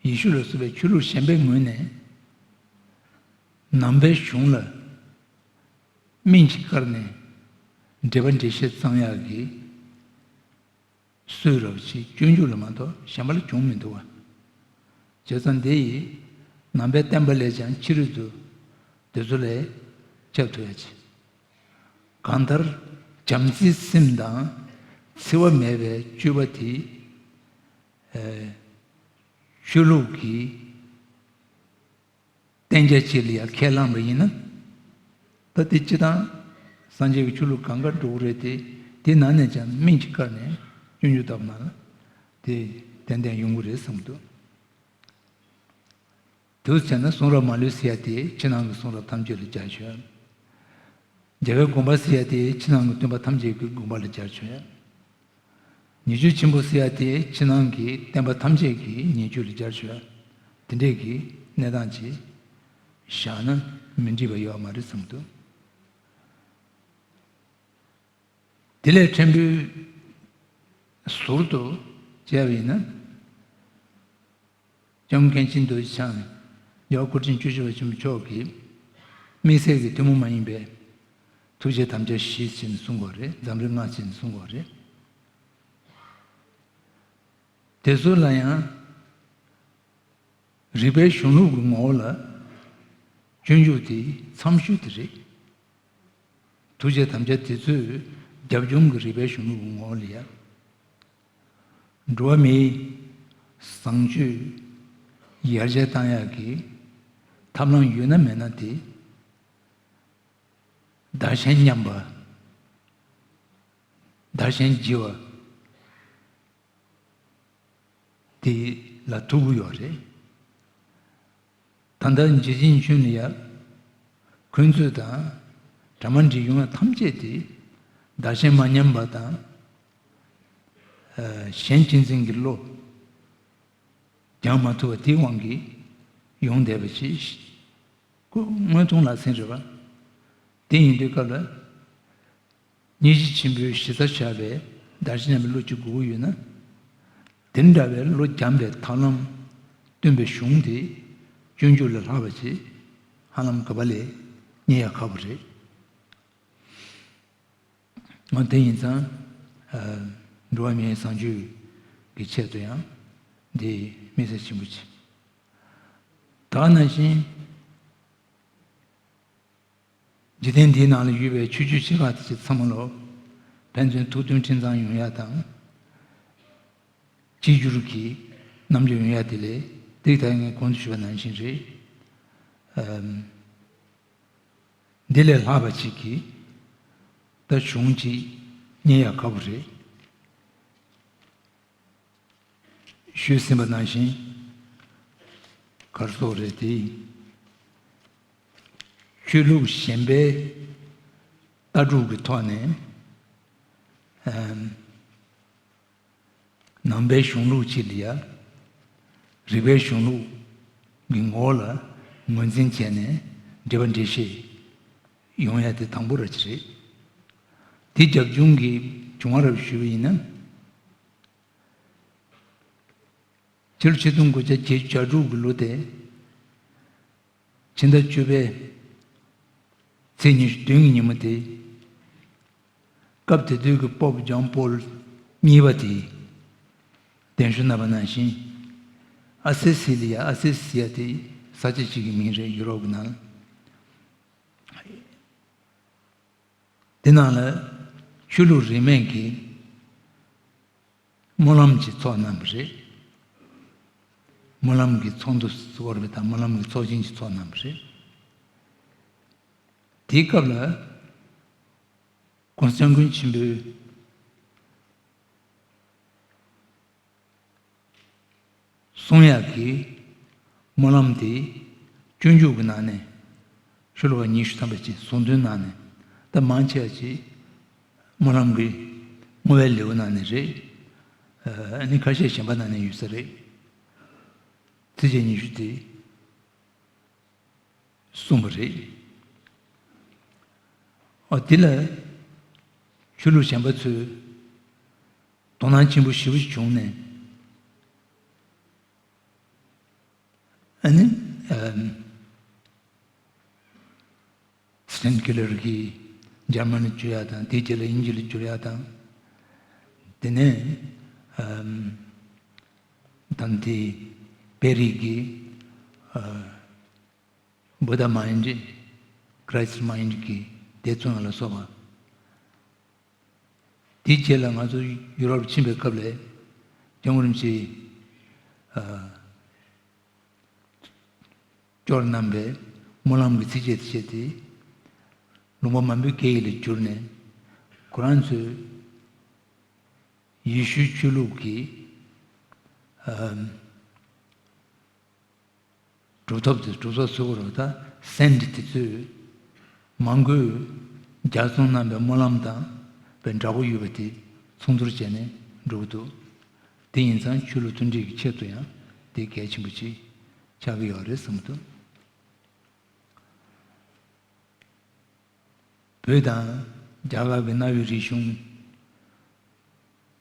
ཡེ་ཤུ་ལ་སོགས་པའི་ཆོས་ལུགས་གཞན་པའི་ངོས་ནས། ནང་པའི་གཞུང་ལ་སྨན་གྱིས་བཀར་ནས་འགྲེལ་པ་འགྲེལ་བཤད་བརྩམས་ཡག་གི་སྲོལ་རབ་ཅིག་སྤྱོད་འཇུག་ལ་མ་གཏོགས་གཞན་པ་ལ་བྱུང་མི་འདུག་པ། བྱས་ཙང་འདི་ཡིས་ནང་པའི་བསྟན་པ་ལས་ཀྱང་ཕྱི་རོལ་དུ་དེ་ཚོ་ལས་ཁྱབ་ཐུབ་ཡ་ཅིག། གང་ལྟར་བྱམས་བརྩེའི་སེམས་དང་འཚེ་བ་མེད་པའི་སྤྱོད་པ་དེ། ཨེ། ཆོས་ལུགས་ཀྱི་བསྟན་རྒྱ་ཅིག་ལ་ཡང་ཁས་བླངས་པ་ཡིན་ན། ད་དེ་སྤྱིར་བཏང་སངས་རྒྱས་ཀྱི་ཆོས་ལུགས་གང་ག་འགྲོ་གི་རེད་དེ། དེ་ནང་ནས་ཀྱང་སྨན་གྱིས་བཀར་ནས་སྤྱོད་འཇུག་ལྟ་བུ་ནང་ལ་དེ་ཏན་ཏན་ཡོང་གི་རེད་བསམ་གྱི་འདུག། དེ་བྱས་ན་གསུང་རབ་མ་ལུས་ཟེར་ཡ་དེ་ཕྱི་ནང་གི་གསུང་རབ་ཐམས་ཅད་ལ་སྦྱར་ཆོག། རྒྱལ་བའི་དགོངས་པ་ཟེར་ཡ་དེ་ཕྱི་ནང་གི་སྟོན་པ་ཐམས་ཅད་ཀྱི་དགོངས་པ་ལ་སྦྱར་ཆོག། ཉེས་སྤྱོད་ཆེན་པོ་ཟེར་ཡ་དེ་ཕྱི་ནང་གི་བསྟན་པ་ཐམས་ཅད་ཀྱི་ཉེས་སྤྱོད་ལ་སྦྱར་ཆོག། དེ་འདྲས་ཀྱི་གནས་སྟངས་ཅིག་བཞག་ན་མི་འགྲིག་པ་ཡོད་མ་རེད་བསམ་འདུག། དེ་ལས་ཕྲན་བུ་ཟུར་དུ་བྱས་པ་ཡིན་ན། སྐྱབས་མགོན་མཁན་ཆེན་རྡོ་རྗེ་འཆང་རྒྱལ་བ་སྐུ་ཕྲེང་བཅུ་བཞི་པ་ཆེན་པོ་མཆོག་གིས་དམིགས་བསལ་གྱི་ཐུན་མོང་མ་ཡིན་པའི་ཐུགས་རྗེ་དམ་བཅའ་བཞི་ཟེར་ནས་གསུང་གི་ཡོད་རེད། འཛམ་རིག་ལྔ་ཟེར་ནས་གསུང་གི་ཡོད་རེད། དེ་ཚོ་ལ་ཡང་རིགས་པའི་གཞུང་ལུགས་ཀྱི་ངོ་བོ་ལ་སྤྱོད་འཇུག་དེ་མཚམས་ཞུགས་དེ་རེད། ཐུགས་རྗེ་དམ་བཅའ་དེ་ཚོའི་རྒྱབ་ལྗོངས་ཀྱི་རིགས་པའི་གཞུང་ལུགས་ཀྱི་ངོ་བོ་ལ་ཡ། འགྲོ་བ་མིའི་བཟང་སྤྱོད་ཡར་རྒྱས་བཏང་ཡག་གི་ཐབས་ལམ་ཡོད་ན་མེད་ན་དེ། བདག་གཞན་མཉམ་པ། བདག་གཞན་བརྗེ་བ། དེ་ལ་ཐུག་གི་ཡོད་རེད། ད་ལྟ་འཇིག་རྟེན་ཁྱོན་ལ་ཡ། འཁོན་རྩོད་དང་། དྲ་མ་འབྲི་ཡོང་བ་ཐམས་ཅད་དེ། བདག་གཞན་མ་མཉམ་པ་དང་། ཨ། གཞན་གཅེས་འཛིན་གྱི་བློ། སྦྱང་མ་ཐུབ་པ་དེའི་དབང་གིས་ཡོང་བསྡད་པ་ཞིག་ཁོ་དངོས་མཐོང་ལག་ཟིན་རེད་པ། དེ་ཡིན་དུས་སྐབས་ལ། སྙིང་རྗེ་ཆེན་པོའི་གཞི་རྩར་བཞག་པའི་བདག་གཞན་མཉམ་པའི་བློ་གཅིག་དགོས་ཀྱི་ཡོད་ན། དེ་འདྲ་བའི་བློ་སྦྱངས་པའི་ཐབས་ལམ་སྟོན་པའི་གཞུང་དེ་སྤྱོད་འཇུག་ལས་ལྷག་པ་ཅིག་ཧ་ལམ་ག་པ་ལས་རྙེད་ཡ་ཁག་པོ་རེད། འོ་དེ་ཡིན་ཙང་། ཨ། འགྲོ་བ་མིའི་བཟང་སྤྱོད་ཀྱི་ཆེད་དུ་ཡང་འདི་དམིགས་བསལ་ཆེན་པོ་ཅིག། ད་ག་ནང་བཞིན། འཇིག་རྟེན་འདིའི་ནང་ལ་ཡོད་པའི་ཆོས་བརྒྱུད་ཆེ་ཁག་དེ་ཚོ་ཚང་མ་ལོ། ཕན་ཚུན་ཐུགས་མཐུན་འཁྲུངས་གཙང་ཡོང་ཡ་དང་། གཅིག་གྱུར་གྱི་རྣམ་འགྱུར་ཡོང་ཡ་དེ་ལས་དེ་ད་ངས་གོང་དུ་ཞུས་པ་ནང་བཞིན་རེད། ཨམ། འདི་ལས་ལྷག་པ་ཅིག་གིས་ད་གཞུང་ཅིག་རྙེད་ཡ་ཁག་པོ་རེད། ཞུས་ཟིན་པ་ནང་བཞིན་ག་རེ་ཟེར་དགོས་རེད་དེ། ཆོས་ལུགས་གཞན་པའི་ལྟ་གྲུབ་ཀྱི་ཐོག་ནས། ཨམ། ནང་པའི་གཞུང་ལུགས་ཅིག་ལ་ཡ། རིགས་པའི་གཞུང་ལུགས་ཀྱི་ངོ་བོ་ལ་ངོས་འཛིན་བྱས་ནས་འགྲེལ་པ་འགྲེལ་བཤད་ཡོང་ཡ་དེ་དང་པོ་ར་ཅིག་རེད། དེ་རྒྱབ་ལྗོངས་ཀྱི་བྱུང་བ་རབ་ཞུས་པ་ཡིན་ན། སྤྱི་ལོ་ཆིག་སྟོང་དགུ་བརྒྱ་བརྒྱད་ཅུ་གྱ་དྲུག་གི་ལོ་དེ། ཕྱི་ཟླ་བཅུ་པའི་ཚེས་ཉི་ཤུ་བདུན་གྱི་ཉིན་མོ་དེ། སྐབས་དེ་དུས་ཀྱི་པོབ་ཇོན་པོལ་གཉིས་པ་དེས་གདན་ཞུ་གནང་བ་ནང་བཞིན། ཨ་སེ་སི་ལི་ཡ། ཨ་སེ་སི་ཡ་དེ་ས་ཆ་གཅིག་གི་མིང་རེད། ཡུ་རོབ་ནང་དེ་ནང་ལ་ཆོས་ལུགས་རིས་མེད་ཀྱི་སྨོན་ལམ་གྱི་ཚོགས་གནང་བ་རེད། སྨོན་ལམ་གྱི་ཚོགས་འདུ་ཟེར་བ་རེད། ད་སྨོན་ལམ་གྱི་ཚོགས་ཆེན་གྱི་ཚོགས་གནང་བ་རེད། དེའི་སྐབས་ལ་ཀོན་སི་ཊན་ཊིན་ཆེན་པོས་གསུང་ཡག་གི་སྨོན་ལམ་དེ་སྤྱོད་འཇུག་གི་ནང་ནས་ཤོ་ལོ་ཀ་ཉི་ཤུ་ཐམ་པ་ཅིག་ཟུང་དུ་ནང་ནས། ད་མང་ཆེ་བ་ཅིག་སྨོན་ལམ་གྱི་བསྔོ་བའི་ལེའུ་ནང་ནས་རེད། ཨ་ནི་ཁ་ཤས་གཞན་པ་ནང་ནས་ཡོད་ས་རེད། ཚིགས་བཅད་ཉི་ཤུ་དེ་གསུངས་པ་རེད། ཨ་དེ་ལ་ཆོས་ལུགས་གཞན་པ་ཚོས་དོ་སྣང་ཆེན་པོ་ཞེ་པོ་ཅིག་བྱུང་ནས། ཨ་ནི་ཨམ་སི་ཊན་ཀི་ལར་གྱིས་འཇར་མན་ལ་བསྒྱུར་ཡག་དང་། དེའི་རྗེས་ལ་དབྱིན་ཇི་ལ་བསྒྱུར་ཡག་དང་། དེ་ནས་ཨམ་ད་དེ་པེ་རི་གི་ཨ་བུ་དྷ་མ་ཡིན་ཌི། ཀྲའི་སི་མ་ཡིན་ཌི་གི་དེ་ཚོ་ལ་སོགས་པ། དེའི་རྗེས་ལ་ང་ཚོ་ཡུ་རོབ་ཕྱིན་པའི་སྐབས་ལ་སྐྱབས་མགོན་རིན་པོ་ཆེས་ཨ་སྐྱོར་གནང་བའི་སྨོན་ལམ་གྱི་ཚིགས་བཅད་དེ་བཤད་དེ། ལུང་པ་མང་པོའི་སྐད་ཡིག་ལ་བསྒྱུར་ནས། ཁོ་རང་ཚོས་ཡེ་ཤུའི་ཆོས་ལུགས་ཀྱི་ཨ་གྲུབ་ཐོབ་དེ། གྲུབ་ཐོབ་ཟེར་དགོས་རེད་པ། ད་སེན་ཊི་དེ་ཚོས་མང་པོས་ལྗགས་རྩོམ་གནང་བའི་སྨོན་ལམ་དང་། པའི་འདྲ་པོ་ཡོད་པ་དེ་མཚུངས་བསྡུར་བྱས་ནས་འགྲོ་གི་འདུག་དེ་ཡིན་ཙང་ཆོས་ལུགས་མཐུན་སྒྲིལ་གྱི་ཆེད་དུ་ཡང་དེ་གལ་ཆེན་པོ་ཅིག་ཆགས་ཀྱི་ཡོད་རེད་བསམ་གྱི་འདུག་བོད་དང་རྒྱ་གར་གྱི་གནའ་བོའི་རིག་གཞུང་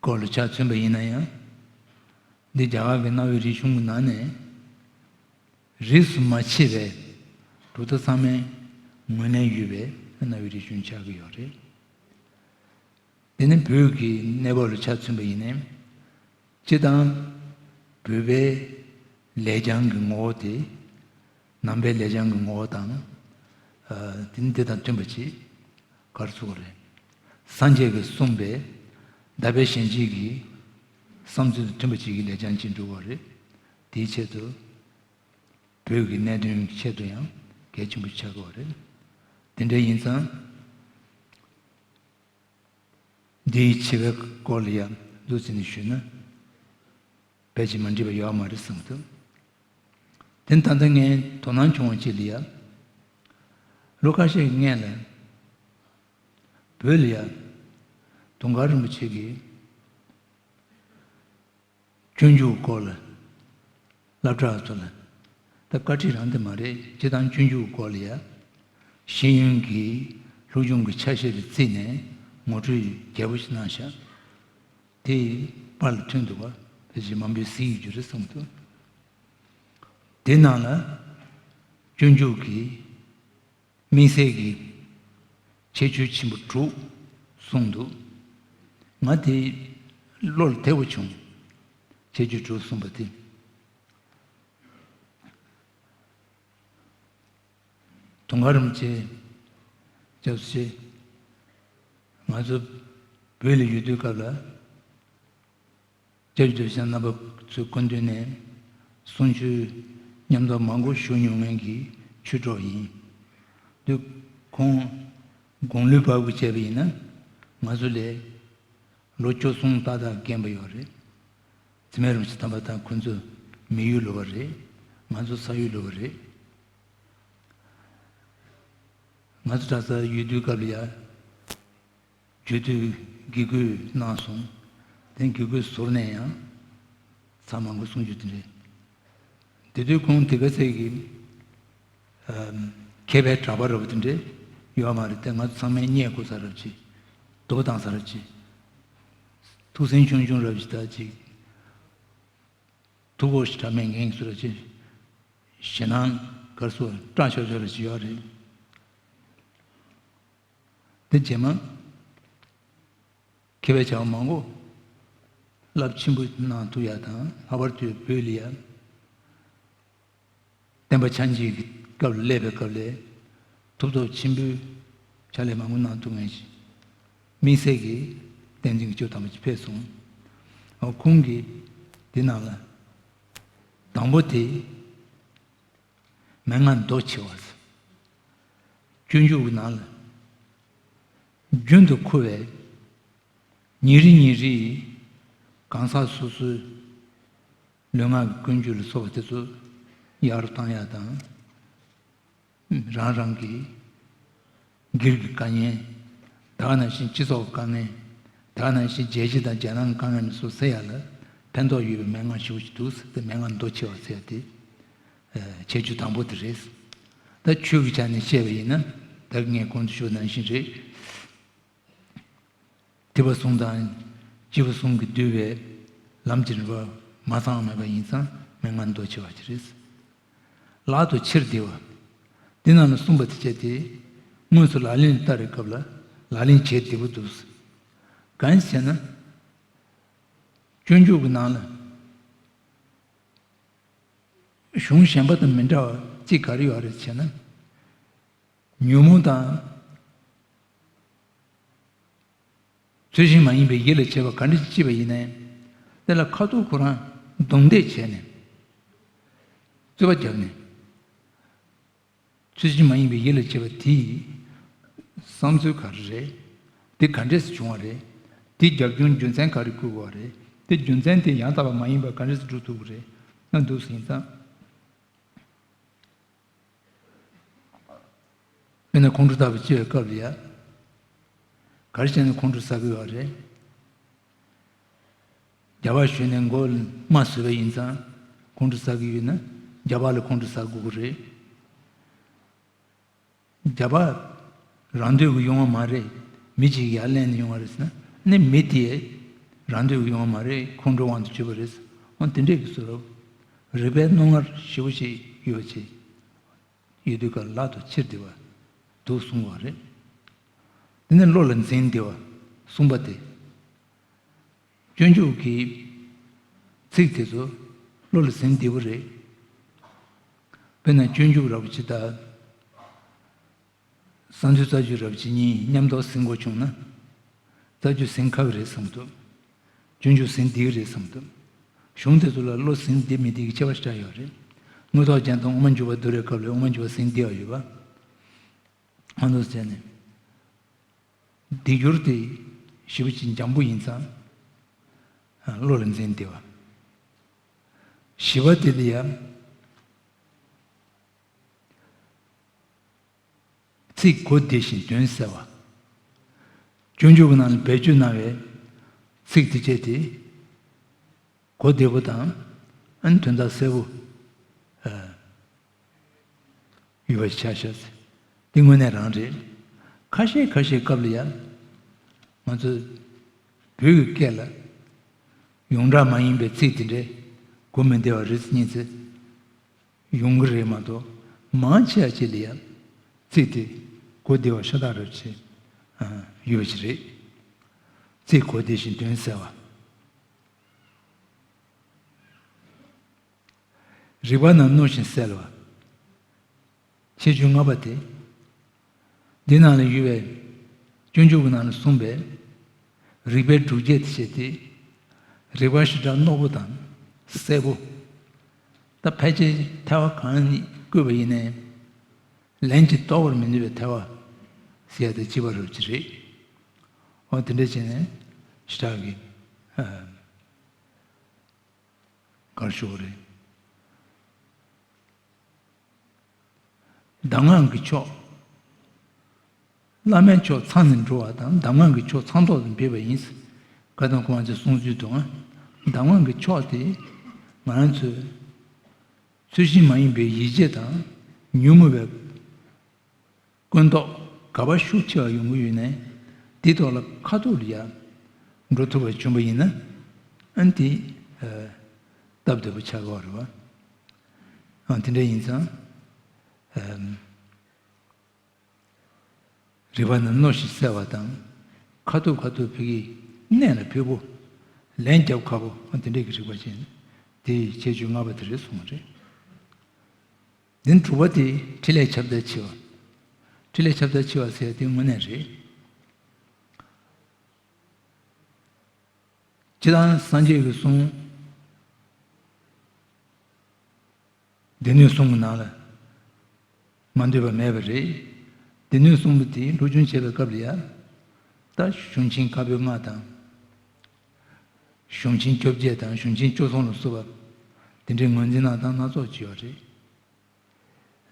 སྐོར་ལ་ཆ་མཚོན་པ་ཡིན་ན་ཡང་། འདི་རྒྱ་གར་གྱི་གནའ་བོའི་རིག་གཞུང་གི་ནང་ནས་རིས་སུ་མ་ཆད་པའི་གྲུབ་མཐའ་ཚང་མའི་ངོས་ལེན་ཡོད་པའི་གནའ་བོའི་རིག་གཞུང་ཆགས་ཀྱི་ཡོད་རེད། དེ་ནི་བོད་ཀྱི་གནས་བབ་ལ་ཆ་མཚོན་པ་ཡིན་ནའི། སྤྱིར་བཏང་བོད་པའི་ལེགས་བྱང་གི་ངོ་བོ་དེ། ནང་པའི་ལེགས་བྱང་གི་ངོ་བོ་དང་། ཨ་དེ་ནི་དེ་དང་མཐུན་པ་ཅིག་ག་རེ་ཟེར་དགོས་རེད། སངས་རྒྱས་ཀྱིས་གསུངས་པའི་འདས་པའི་གཞན་གཅེས་ཀྱི་བསམ་ཚུལ་དང་མཐུན་པ་ཅིག་གི་ལེགས་བྱང་ཅིག་འགྲུབ་པ་རེད། དེའི་ཆེད་དུ་བོད་ཀྱི་གནད་དོན་གྱི་ཆེད་དུ་ཡང་གལ་ཆེན་པོ་ཆགས་ཀྱི་ཡོད་རེད། དེ་འདྲ་ཡིན་ཙང་། འདིའི་ཆེ་བའི་སྐོར་ལ་ཡང་འདུག་ཟེར་ནས་ཞུས་ན། ཕལ་ཆེར་མ་འགྲིག་པ་ཡོད་མ་རེད་བསམ་གྱི་འདུག་དེ་ད་ལྟ་ངས་དོ་སྣང་བྱུང་བ་ཅིག་ལ་ཡ། ལོ་ཁ་ཤས་ཀྱི་སྔོན་ལ་བོད་ལ་ཡ་དུང་དཀར་རིན་པོ་ཆེ་གིས་སྤྱོད་འཇུག་སྐོར་ལ་སློབ་གྲྭ་ཚོ་ལ། ད་བཀའ་ཁྲིད་རང་དེ་མ་རེད། སྤྱིར་བཏང་སྤྱོད་འཇུག་སྐོར་ལ་ཡ་ཤེས་ཡོན་གྱི་སློབ་སྦྱོང་གི་ཆ་ཤས་ལ་བརྩིས་ནས་ངོ་སྤྲོད་རྒྱས་པོ་ཞིག་གནང་ཤག་དེ་པར་ལ་ཐོན་འདུག་པ། ཕལ་ཆེར་མང་པོས་གཟིགས་ཡོད་རྒྱུ་རེད་བསམ་གྱི་འདུག་དེ་ནང་ལ་སྤྱོད་འཇུག་གི་དམིགས་བསལ་གྱི་ཁྱད་ཆོས་ཆེན་པོ་དྲུག་གསུངས་འདུག་ང་དེ་བློ་ལ་བདེ་པོ་བྱུང་། ཁྱད་ཆོས་དྲུག་གསུངས་པ་དེ། དུང་དཀར་རིན་པོ་ཆེ། སྐྱབས་སུ་མཆི། ང་ཚོ་བོད་ལ་ཡོད་དུས་སྐབས་ལ། སྐྱབས་རྗེ་རྒྱལ་བ་རིན་པོ་ཆེ་རྣམ་པ་ཚོའི་སྐུ་མདུན་ནས་གསུང་ཆོས་མཉམ་དུ་མང་པོ་ཞུ་མྱོང་མཁན་གྱི་ཆོས་གྲོགས་ཡིན། དུས་ཁོང་དགུང་ལོའི་བབ་ཀྱིས་བྱས་པ་ཡིན་ན་ང་ཚོ་ལས་ལོ་བཅུ་གསུམ་ཏག་ཏག་རྒན་པ་ཡོད་རེད། འཛིན་མའི་རིན་པོ་ཆེ་དམ་པ་དང་ཁོང་ཚོ་མི་ཡུལ་ལོག་པ་རེད། ང་ཚོ་ས་ཡུལ་ལོག་པ་རེད། ང་ཚོ་གྲྭ་སར་ཡོད་དུས་སྐབས་ལ་ཡ། རྒྱུད་སྟོད་དགེ་བསྐོས་གནང་སོང་། དེ་དགེ་བསྐོས་ཟུར་ནས་ཡང་ཚར་མང་པོ་གསུང་རྒྱུ་དེ་རེད། དེ་དུས་ཁོང་དེ་ག་ཚད་ཀྱི་ཨམ་མཁས་པའི་གྲགས་པ་རབ་དེ་འདྲས་ཡོད་མ་རེད་དེ། ང་ཚོ་ཚང་མས་བརྙས་བཀོལ་ས་རབ་ཅིག་དོ་སྣང་ས་རབ་ཅིག་ཐུགས་སེམས་ཆུང་ཆུང་རབ་ཅིག་ད་ཅིག་ཐུགས་ཁོག་ཞེ་དྲག་མེད་མཁན་ཚོ་རབ་ཅིག་ཞེད་སྣང་ག་རེ་ཟེར་སྐྲག་ཤོར་ཤོར་རབ་ཅིག་ཡོད་རེད། དེ་རྗེས་མ་མཁས་པའི་བྱ་བ་མང་པོ་རླབས་ཆེན་པོ་གནང་ཐུབ་ཡ་དང་། ལྷག་པར་དུ་བོད་ལ་ཡ་ བསྟན་པ་འཆང་ཆེན་གྱི་སྐབས་ལ་སླེབས་པའི་སྐབས་ལ་ཐུགས་སྟོབས་ཆེན་པོས་ཕྱག་ལས་མང་པོ་གནང་ཐུབ་མཁན་ཞིག་དམིགས་བསལ་གྱི་བསྟན་འཛིན་གྱི་སྐྱོབ་དམ་པ་ཅིག་ཕེབས་སོང་། ཨོ་ཁོང་གིས་འདི་ནང་ལ་དང་པོ་དེ་མན་ངག་མདོ་ཆེ་བ། སྤྱོད་འཇུག་གི་ནང་ལ་རྒྱུན་དུ་འཁོར་བའི་ཉིན་རེ་ཉིན་རེའི་གང་ཟག་སོ་སོའི་ལུས་ངག་གི་ཀུན་སྤྱོད་ལ་སོགས་པ་དེ་ཚོ་ཡག་རུ་བཏང་ཡག་དང་། རང་རང་གི་སྒེར་གྱི་དཀའ་ངལ། ད་ག་ནང་བཞིན་སྤྱི་ཚོགས་ཀྱི་དཀའ་ངལ། ད་ག་ནང་བཞིན་རྒྱལ་སྤྱི་དང་རྒྱལ་ནང་གི་དཀའ་ངལ་སོགས་སེལ་ཡག་ལ་ཕན་ཐོགས་ཡོད་པའི་མན་ངག་ཞེ་པོ་ཅིག་འདུག་ཟེར་ཏེ་མན་ངག་མདོ་ཆེ་བ་ཟེར་ཡག་དེ་ཁྱད་ཆོས་དང་པོ་དེ་རེད། ད་ཆོས་ཀྱི་ཆ་ནས་བཤད་པ་ཡིན་ན་ད་གིན་ངས་གོང་དུ་ཞུས་པ་ནང་བཞིན་རེད། ཐེག་པ་གསུམ་དང་སྐྱེས་བུ་གསུམ་གྱིས་བསྡུས་པའི་ལམ་གྱི་རིམ་པ་མ་ཚང་མེད་པ་ཡིན་ཙང་མན་ངག་མདོ་ཆེ་བ་ཅིག་རེད། ལག་ཏུ་ཁྱེར་བདེ་བ། འདི་ནང་ལ་གསུངས་པ་དེ་བྱས་ཏེ་དངོས་སུ་ལག་ལེན་ལ་བསྟར་བའི་སྐབས་ལ་ལག་ལེན་བྱེད་བདེ་པོ་འདུག་གང་ཞེ་ན། སྤྱོད་འཇུག་གི་ནང་ལ་གཞུང་གཞན་པ་དང་མི་འདྲ་བ་གཅིག་ག་རེ་ཡོད་རེད་ཅེ་ན། ཉོན་མོངས་དང་། ཚུལ་བཞིན་མ་ཡིན་པའི་ཡིད་ལ་བྱེད་པ་ག་འདྲ་ཅིག་བྱས་པ་ཡིན་ནའི། དེ་ལ་ཁ་ཐུག་ཁོ་རང་རྡུང་རྡེག་བྱས་ནས། རྩོད་པ་བརྒྱབ་ནས། ཚུལ་བཞིན་མ་ཡིན་པའི་ཡིད་ལ་བྱེད་པ་དེའི་བསམ་ཚུལ་ག་རེ་རེད། དེ་ག་འདྲས་སུ་བྱུང་བ་རེད། དེ་རྒྱབ་ལྗོངས་རྒྱུ་མཚན་ག་རེ་བསྐུར་དགོས་པ་རེད། དེ་རྒྱུ་མཚན་དེ་ཡང་དག་པ་མ་ཡིན་པ་ག་འདྲས་སུ་སྒྲུབ་ཐུབ་ཀྱི་རེད་ན་འདུག་ཟིན་ཙང་། དཔེར་ན་ཁོང་ཁྲོ་ལྟ་བུ་སྐྱེ་བའི་སྐབས་ལ་ཡ། ག་རེ་བྱས་ནས་ཁོང་ཁྲོ་ཟ་གི་ཡོད་རེད། རྒྱབ་ཕར་ཞོན་ནས་མགོ་ལ་རྨ་བཟོས་པ་ཡིན་ཙང་ཁོང་ཁྲོ་ཟ་གི་ཡོད་ན་རྒྱབ་ཕར་ལ་ཁོང་ཁྲོ་ཟ་དགོས་ཀྱི་རེད། རྒྱབ་ཕར་རང་འདོད་ཀྱིས་ཡོང་བ་མ་རེད། མི་གཅིག་གིས་ཡར་ལེན་ནས་ཡོང་བ་རེད་ཟེར་ན་ནི་མི་དེས་རང་འདོད་ཀྱིས་ཡོང་བ་མ་རེད། ཁོང་ཁྲོའི་དབང་དུ་གྱུར་པ་རེད། འོ་དེ་འདྲས་ཀྱི་བཟོ་རབས་རིག་པའི་རྣོ་ངར་ཞེ་པོ་ཅིག་ཡོད་ཅེས། ཡོད་དུས་ཀ་ལག་ཏུ་ཁྱེར་བདེ་བ་འདུག་གསུང་བ་རེད། འདི་ནི་བློ་ལ་འཛིན་བདེ་བ་གསུངས་པ་སྟེ། སྤྱོད་འཇུག་གི་ཚིག་དེ་ཚོ་བློ་ལ་འཛིན་བདེ་བོ་རེད། དཔེར་ན་སྤྱོད་འཇུག་རབ་ཅིག་དང་། བསམ་ཚུལ་རྩ་རྒྱུད་རབ་ཅིག་གཉིས་མཉམ་དུ་ཟིན་དགོས་བྱུང་ན། རྩ་རྒྱུད་ཟིན་ཁག་གི་རེད་བསམ་གྱི་འདུག་སྤྱོད་འཇུག་ཟིན་བདེ་གི་རེད་བསམ་གྱི་འདུག་གཞུང་དེ་ཚོ་ལ་བློ་ཟིན་བདེ་མི་བདེ་གི་ཁྱད་པར་ཞེ་དྲག་ཡོད་རེད། དངོས་ཐོག་རྒྱན་དང་དབུ་མ་འཇུག་པ་བསྡུར་བའི་སྐབས་ལ་དབུ་མ་འཇུག་པ་ཟིན་བདེ་བ་ཡོད་པ། ཨ་ནུ་ཟེར་ནས། སྡེ་སྦྱོར་དེ་ཞེ་པོ་ཅིག་འཇམ་པོ་ཡིན་ཙང་། བློ་ལ་འཛིན་བདེ་བ། བཞི་པ་དེ་ལ་ཡང་ཚིག་གོ་བདེ་ཞིང་དོན་གསལ་བ། སྤྱོད་འཇུག་གི་ནང་ལ་བེད་སྤྱོད་གནང་བའི་ཚིག་དེ་བཅས་དེ། གོ་བདེ་པོ་དང་། ཨ་ནི་དོན་དག་གསལ་པོ། ཨ། ཡོད་པ་ཆ་བཞག་ཚེ། འདི་དངོས་གནས་རང་རེད། ཁ་ཤས་ཁ་ཤས་སྐབས་ལ་ཡང་། ང་ཚོ་བོད་ཀྱི་སྐད་ལ། ཡོངས་གྲགས་མ་ཡིན་པའི་ཚིག་དེ་འདྲའི་གོ་མི་བདེ་བ་རེ་གཉིས་ཚེ། ཡོང་གི་རེད་མ་གཏོགས། མང་ཆེ་བ་ཅིག་ལ་ཡང་། ཚིག་དེ་གོ་བདེ་བ་ཤ་སྟག་རབ་ཆེ། ཨ། ཡོད་པ་ཞིག་རེད། ཚིག་གོ་བདེ་ཞིང་དོན་གསལ་བ། རིག་པ་ནི་རྣོ་ཞིང་གསལ་བ། ཁྱད་ཆོས་ལྔ་པ་སྟེ། འདི་ནང་ལ་ཡོད་པའི་སྤྱོད་འཇུག་གི་ནང་ལ་གསུངས་པའི་རིག་པའི་སྒྲུབ་བྱེད་དེ་བྱས་ཏེ། རིག་པ་ཞེ་དྲག་རྣོ་པོ་དང་གསལ་པོ། ད་ཕལ་ཆེར་ཐལ་བ་གང་ནས་བརྐོས་པ་ཡིན་ནའི། ལན་གཅིག་རྟོགས་པར་མི་ནུས་པའི་ཐལ་བ་ཟེར་ཡ་དེ་བྱེད་པ་རབ་ཅིག་རེད། འོ་དེ་འདྲ་བྱས་ནས་ཞེ་དྲག་གི། ཨ། གར་ཞུ་བ་རེད། གདམས་ངག་གི་ཕྱོགས། བླ་མའི་མཆོག་ཚང་ནས་འགྲོ་བ་དང་གདམས་ངག་གི་ཕྱོགས་ཚང་ཐོག་ཏུ་འབད་པ་ཡིན། བཀའ་གདམས་སྐུ་དབང་ཆེན་གསུང་ཚུལ་དུའང་། གདམས་ངག་གི་ཕྱོགས་དེ་ང་རང་ཚོའི་ཚུལ་བཞིན་མ་ཡིན་པའི་ཡིད་བྱེད་དང་ཉོན་མོངས་པའི་ཀུན་རྟོག་ག་པར་ཤུགས་ཆེ་བ་ཡོང་གི་ཡོད་ནའི། དེའི་ཐོག་ལ་ཁ་ཐུག་ལ་ཡང་འགྲོ་ཐུབ་པ་བྱུང་བ་ཡིན་ན། ཨ་ནི་དེ། ཨ། སྟབས་བདེ་པོ་ཆགས་ཀྱི་ཡོད་རེད་པ། ཨ། དེ་འདྲ་ཡིན་ཙང་། ཨ། རིག་པ་ནི་རྣོ་ཞིང་གསལ་བ་དང་། ཁ་ཐུག་ཁ་ཐུག་ཕ་གིའི་གནད་ལ་འཕེར་པོ། ལན་རྒྱབ་ཁག་པོ། ཨ། དེ་འདྲ་གི་རིག་པ་ཅན། དེའི་ཁྱད་ཆོས་ལྔ་པ་དེ་རེད་གསུངས་པ་རེད། འདི་དྲུག་པ་དེ་ཕྲིན་ལས་ཁྱབ་བརྡལ་ཆེ་བ། ཕྲིན་ལས་ཁྱབ་བརྡལ་ཆེ་བ་ཟེར་དེ་དངོས་གནས་རེད། སྤྱིར་བཏང་སངས་རྒྱས་ཀྱི་གསུང་སྡེ་སྣོད་གསུམ་གྱི་ནང་ལ་མ་འདུས་པ་མེད་པ་རེད། སྡེ་སྣོད་གསུམ་པོ་དེ་སློབ་སྦྱོང་བྱེད་པའི་སྐབས་ལ་ཡ། ད་གཞུང་ཆེན་བཀའ་པོད་ལྔ་དང་། གཞུང་ཆེན་བཅོ་བརྒྱད་དང་གཞུང་ཆེན་བཅུ་གསུམ་ལ་སོགས་པ་དེ་འདྲའི་ངོས་འཛིན་གནང་སྟངས་སྣ་ཚོགས་ཅིག་ཡོད་རེད།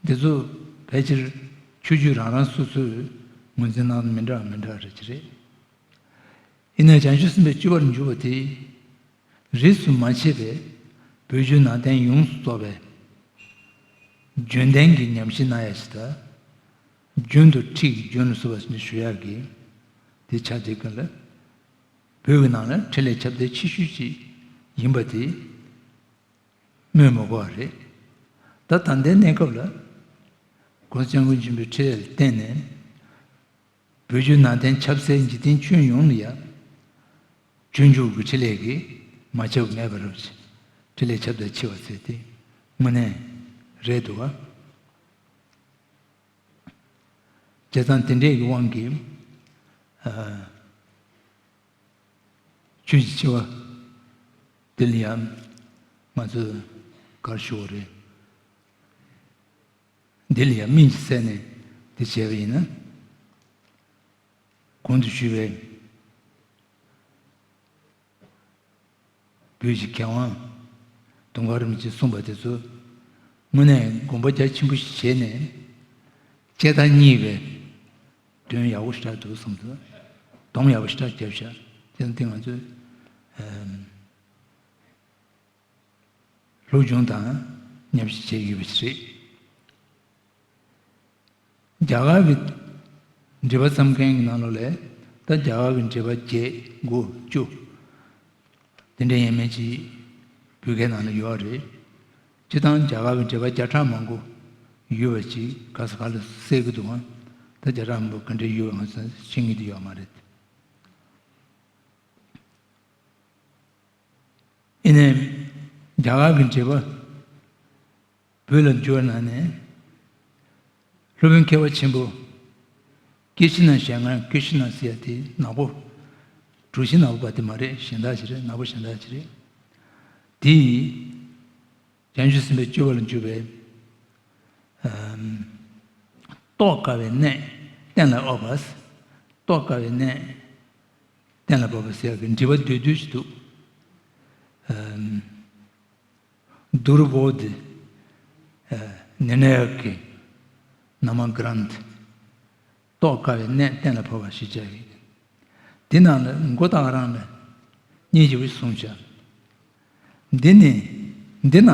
འདི་ཚོ་ཕལ་ཆེར་ཆོས་བརྒྱུད་རང་རང་སོ་སོའི་ངོས་འཛིན་སྟངས་མི་འདྲ་མི་འདྲ་རེད་ཀྱི་རེད། ཡིན་ནའི་བྱང་ཆུབ་སེམས་དཔའི་སྤྱོད་པར་འཇུག་པ་དེ། རིས་སུ་མ་ཆད་པའི་བོད་བརྒྱུད་ནང་བསྟན་ཡོངས་སུ་རྫོགས་པའི་རྒྱུན་ལྡན་གྱི་ཉམས་ཞིབ་གནང་ཡ་ཞིག་དང་། རྒྱུན་དུ་ཁྲིད་ཀྱི་རྒྱུན་ལ་སོགས་པ་ཞུ་ཡག་གི་དེ་ཆ་དེ་ཀུན་ལ་བོད་ཀྱི་ནང་ལ་འཕྲིན་ལས་ཁྱབ་གདལ་ཆེ་ཤོས་ཅིག་ཡིན་པ་དེ་སྨོས་མི་དགོས་པ་རེད། ད་ད་ལྟའི་གནས་སྐབས་ལ་༸གོང་ས་༸སྐྱབས་མགོན་ཆེན་པོའི་འཕྲིན་ལས་ལ་བརྟེན་ནས། བོད་བརྒྱུད་ནང་བསྟན་ཁྱབ་གདལ་འཇིག་རྟེན་ཁྱོན་ཡོངས་ལ་ཡང་སྤྱོད་འཇུག་གི་འཕྲིན་ལས་ཀྱིས་མ་ཁྱབ་མེད་པ་རེད། འཕྲིན་ལས་ཁྱབ་གདལ་ཆེ་བ་ཟེར་དེ་དངོས་གནས་རེད་འདུག་ག། བྱས་ཙང་དེ་འདྲས་ཀྱི་དབང་གིས་ཨ། ཆོས་ཀྱི་ཆེ་བ་འདི་ལ་ཡང་ང་ཚོས་ག་རེ་ཞུ་དགོས་རེད། འདི་ལ་ཡང་སྨིན་གྱིས་བསལ་ནས་འདི་བྱས་པ་ཡིན་ན། གོང་དུ་ཞུས་པའི་བོད་ཀྱི་མཁས་དབང་དུང་དཀར་རིན་པོ་ཆེས་གསུངས་པ་དེ་ཚོ་དངོས་གནས་དགོངས་པ་རྒྱ་ཆེན་པོ་ཞིག་བཞེས་ནས་དཔྱད་བརྡར་རྙེད་པའི་དོན་ཡག་པོ་ཞེ་དྲག་འདུག་བསམ་འདུག། སྡོམ་ཡག་པོ་ཞེ་དྲག་བརྒྱབ་ཤག། དེ་ཡང་དེ་ང་ཚོས་ཨམ། སློབ་སྦྱོང་དང་ཉམས་ཞིབ་བྱས་ཡོད་པ་ཞིག་རེད། རྒྱ་གར་གྱི་འགྲེལ་པ་བརྩམས་མཁན་གྱི་ནང་ལོགས་ལ་ད་རྒྱ་གར་གྱི་འགྲེལ་པ་བརྒྱད་དགུ་བཅུ་དེ་འདྲ་ཡང་མིན་ཅིག་བོད་སྐད་ནང་ལ་ཡོད་རེད། སྤྱིར་བཏང་རྒྱ་གར་གྱི་འགྲེལ་པ་བརྒྱ་ཕྲག་མང་པོ་ཡོད་པ་ཅིག་ག་ས་ག་ལ་གསལ་གྱི་འདུག་ཨང་། ད་བརྒྱ་ཕྲག་མང་པོ་ག་འདྲ་ཡོད་པ་ང་ཚོ་ཤེས་ཀྱི་འདུག་ཡོད་མ་རེད། ཨེ་ནས་རྒྱ་གར་གྱི་འགྲེལ་པ་བོད་ལ་བསྒྱུར་ན་ནས་སློབ་དཔོན་མཁས་པ་ཆེན་པོ་ཀི་ཤི་ན་ཞལ་སྔ་ཀི་ཤི་ན་ཟེར་ཡ་དེ་ནག་པོ་གྲུ་བཞི་ནག་པོ་པ་དེ་མ་རེད། གཞན་དག་ཅིག་རེད། ནག་པོ་གཞན་དག་ཅིག་རེད། དེ་ཡིས་བྱང་ཆུབ་སེམས་དཔའི་སྤྱོད་པ་ལ་འཇུག་པའི་ཨམ། རྟོགས་དཀའ་བའི་གནད་གཏན་ལ་དབབ་པ། རྟོགས་དཀའ་བའི་གནད་གཏན་ལ་དབབ་པ་ཟེར་ཡག་གི་འགྲེལ་པ་བསྡུས་བསྡུས་ཤིག་འདུག། ཨམ། Durbodh Nirnayak Nama Granth། རྟོགས་དཀའ་བའི་གནད་གཏན་ལ་ཕབ་པ་ཞེས་བྱ་ཡི། འདི་ནང་ལ་མགོ་བཏགས་རང་ལ་སྙིང་རྗེ་པོ་གསུངས་བྱ། འདི་ནི་འདི་ན་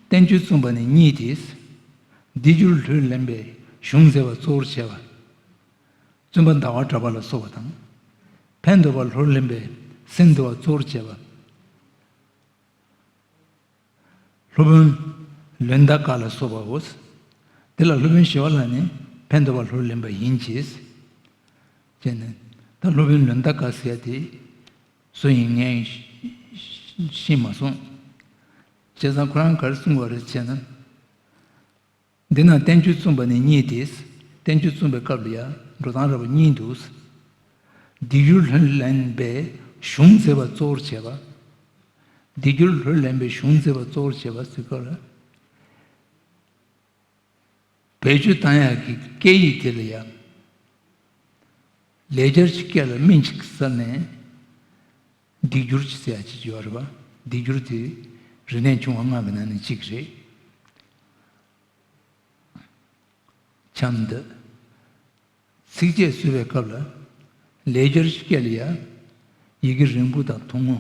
བསྟན་བཅོས་བཙུན་པ་ནི་གཉིས་ཏེ། སྡིག་སྦྱོར་ལྷུར་ལེན་པའི་གཞུང་མཛད་པ་གཙོ་བོར་བྱས་པ། བཙུན་པ་ཟླ་བ་གྲགས་པ་ལ་སོགས་པ་དང་། ཕན་འདོགས་པ་ལྷུར་ལེན་པའི་སེམས་འདུལ་བ་གཙོ་བོར་བྱས་པ། སློབ་དཔོན་ལོན་ད་ཀ་ལ་སོགས་པའོ། དེ་ལ་སློབ་དཔོན་ཞི་བ་ལྷ་ནི་ཕན་འདོགས་པ་ལྷུར་ལེན་པ་ཡིན་གྱི། ཅེས་ནས་ད་སློབ་དཔོན་ལོན་ད་ཀ་ཟེར་ཡ་དེ་སུ་ཡིན་ངས་ཤེས་མ་སོང་། བྱས་ཙང་ཁོ་རང་ག་རེ་གསུངས་པ་རེད་ཅེ་ན། འདི་ན་བསྟན་བཅོས་བཙུན་པ་ནི་གཉིས་ཏེ། བསྟན་བཅོས་བཙུན་པའི་སྐབས་ལ་ཡང་འགྲོ་སྟངས་ར་བ་གཉིས་འདུག། སྡིག་སྦྱོར་ལྷུར་ལེན་པའི་གཞུང་མཛད་པ་གཙོ་བོར་བྱས་པ། སྡིག་སྦྱོར་ལྷུར་ལེན་པའི་གཞུང་མཛད་པ་གཙོ་བོར་བྱས་པ་ཟེར་སྐབས་ལ། བེད་སྤྱོད་བཏང་ཡག་གི་སྐད་ཡིག་དེ་ལ་ཡང་ལེགས་སྦྱར་གྱི་སྐད་ལ་སྨིན་ཅིག་ཟེར་ནས་སྡིག་སྦྱོར་གྱི་ཟེར་ཡག་ཅིག་ཡོད་རེད་པ། སྡིག་སྦྱོར་དེ་རིག་གནས་ཆུང་བ་ལྔ་གི་ནང་ནས་གཅིག་རེད། འཆམ་འདི། ཚིགས་བཅད་བཟོས་པའི་སྐབས་ལ་ལེགས་སྦྱར་གྱི་སྐད་ལ་ཡང་ཡི་གེ་རིང་པོ་དང་ཐུང་ངུ།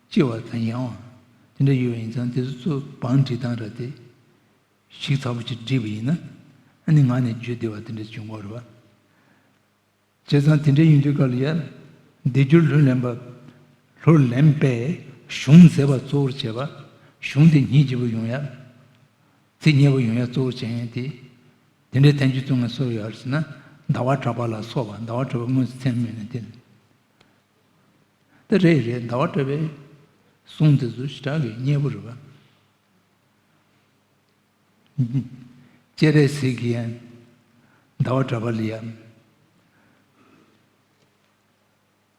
ལྕི་བ་དང་ཡང་བ་དེ་འདྲ་ཡོད་པ་ཡིན་ཙང་དེ་ཚོ་བང་བསྒྲིགས་སྟངས་ར་དེ་ཞིབ་ཚགས་པོ་ཅིག་བསྒྲིགས་པ་ཡིན་ན་ཨ་ནི་ངག་ནས་བརྗོད་བདེ་བ་དེ་འདྲ་བྱུང་གི་རེད་པ། བྱས་ཙང་དེ་འདྲ་ཡིན་དུས་སྐབས་ལ་ཡང་སྡིག་སྦྱོར་ལྷུར་ལེན་པ། ལྷུར་ལེན་པའི་གཞུང་མཛད་པ་གཙོ་བོར་བྱས་པ། གཞུང་དེ་སྙིང་རྗེ་པོ་ཡོང་ཡ། ཚིག་སྙན་པོ་ཡོང་ཡ་གཙོ་བོར་བྱས་ཡིན་ཏེ། དེ་འདྲའི་བསྟན་བཅོས་བཙུན་པ་སུ་ཡོད་ཟེར་ན་ཟླ་བ་གྲགས་པ་ལ་སོགས་པ། ཟླ་བ་གྲགས་པ་དངོས་སུ་མཚན་སྨོས་ནས་དེ། དེ་རེད་རེད། ཟླ་བ་གྲགས་པའི་གསུང་དེ་ཚོ་ཞེ་དྲག་གི་སྙན་པོ་རེད་པ། སྤྱན་རས་གཟིགས་ཀྱིས་ཡང་ཟླ་བ་གྲགས་པ་ལ་ཡང་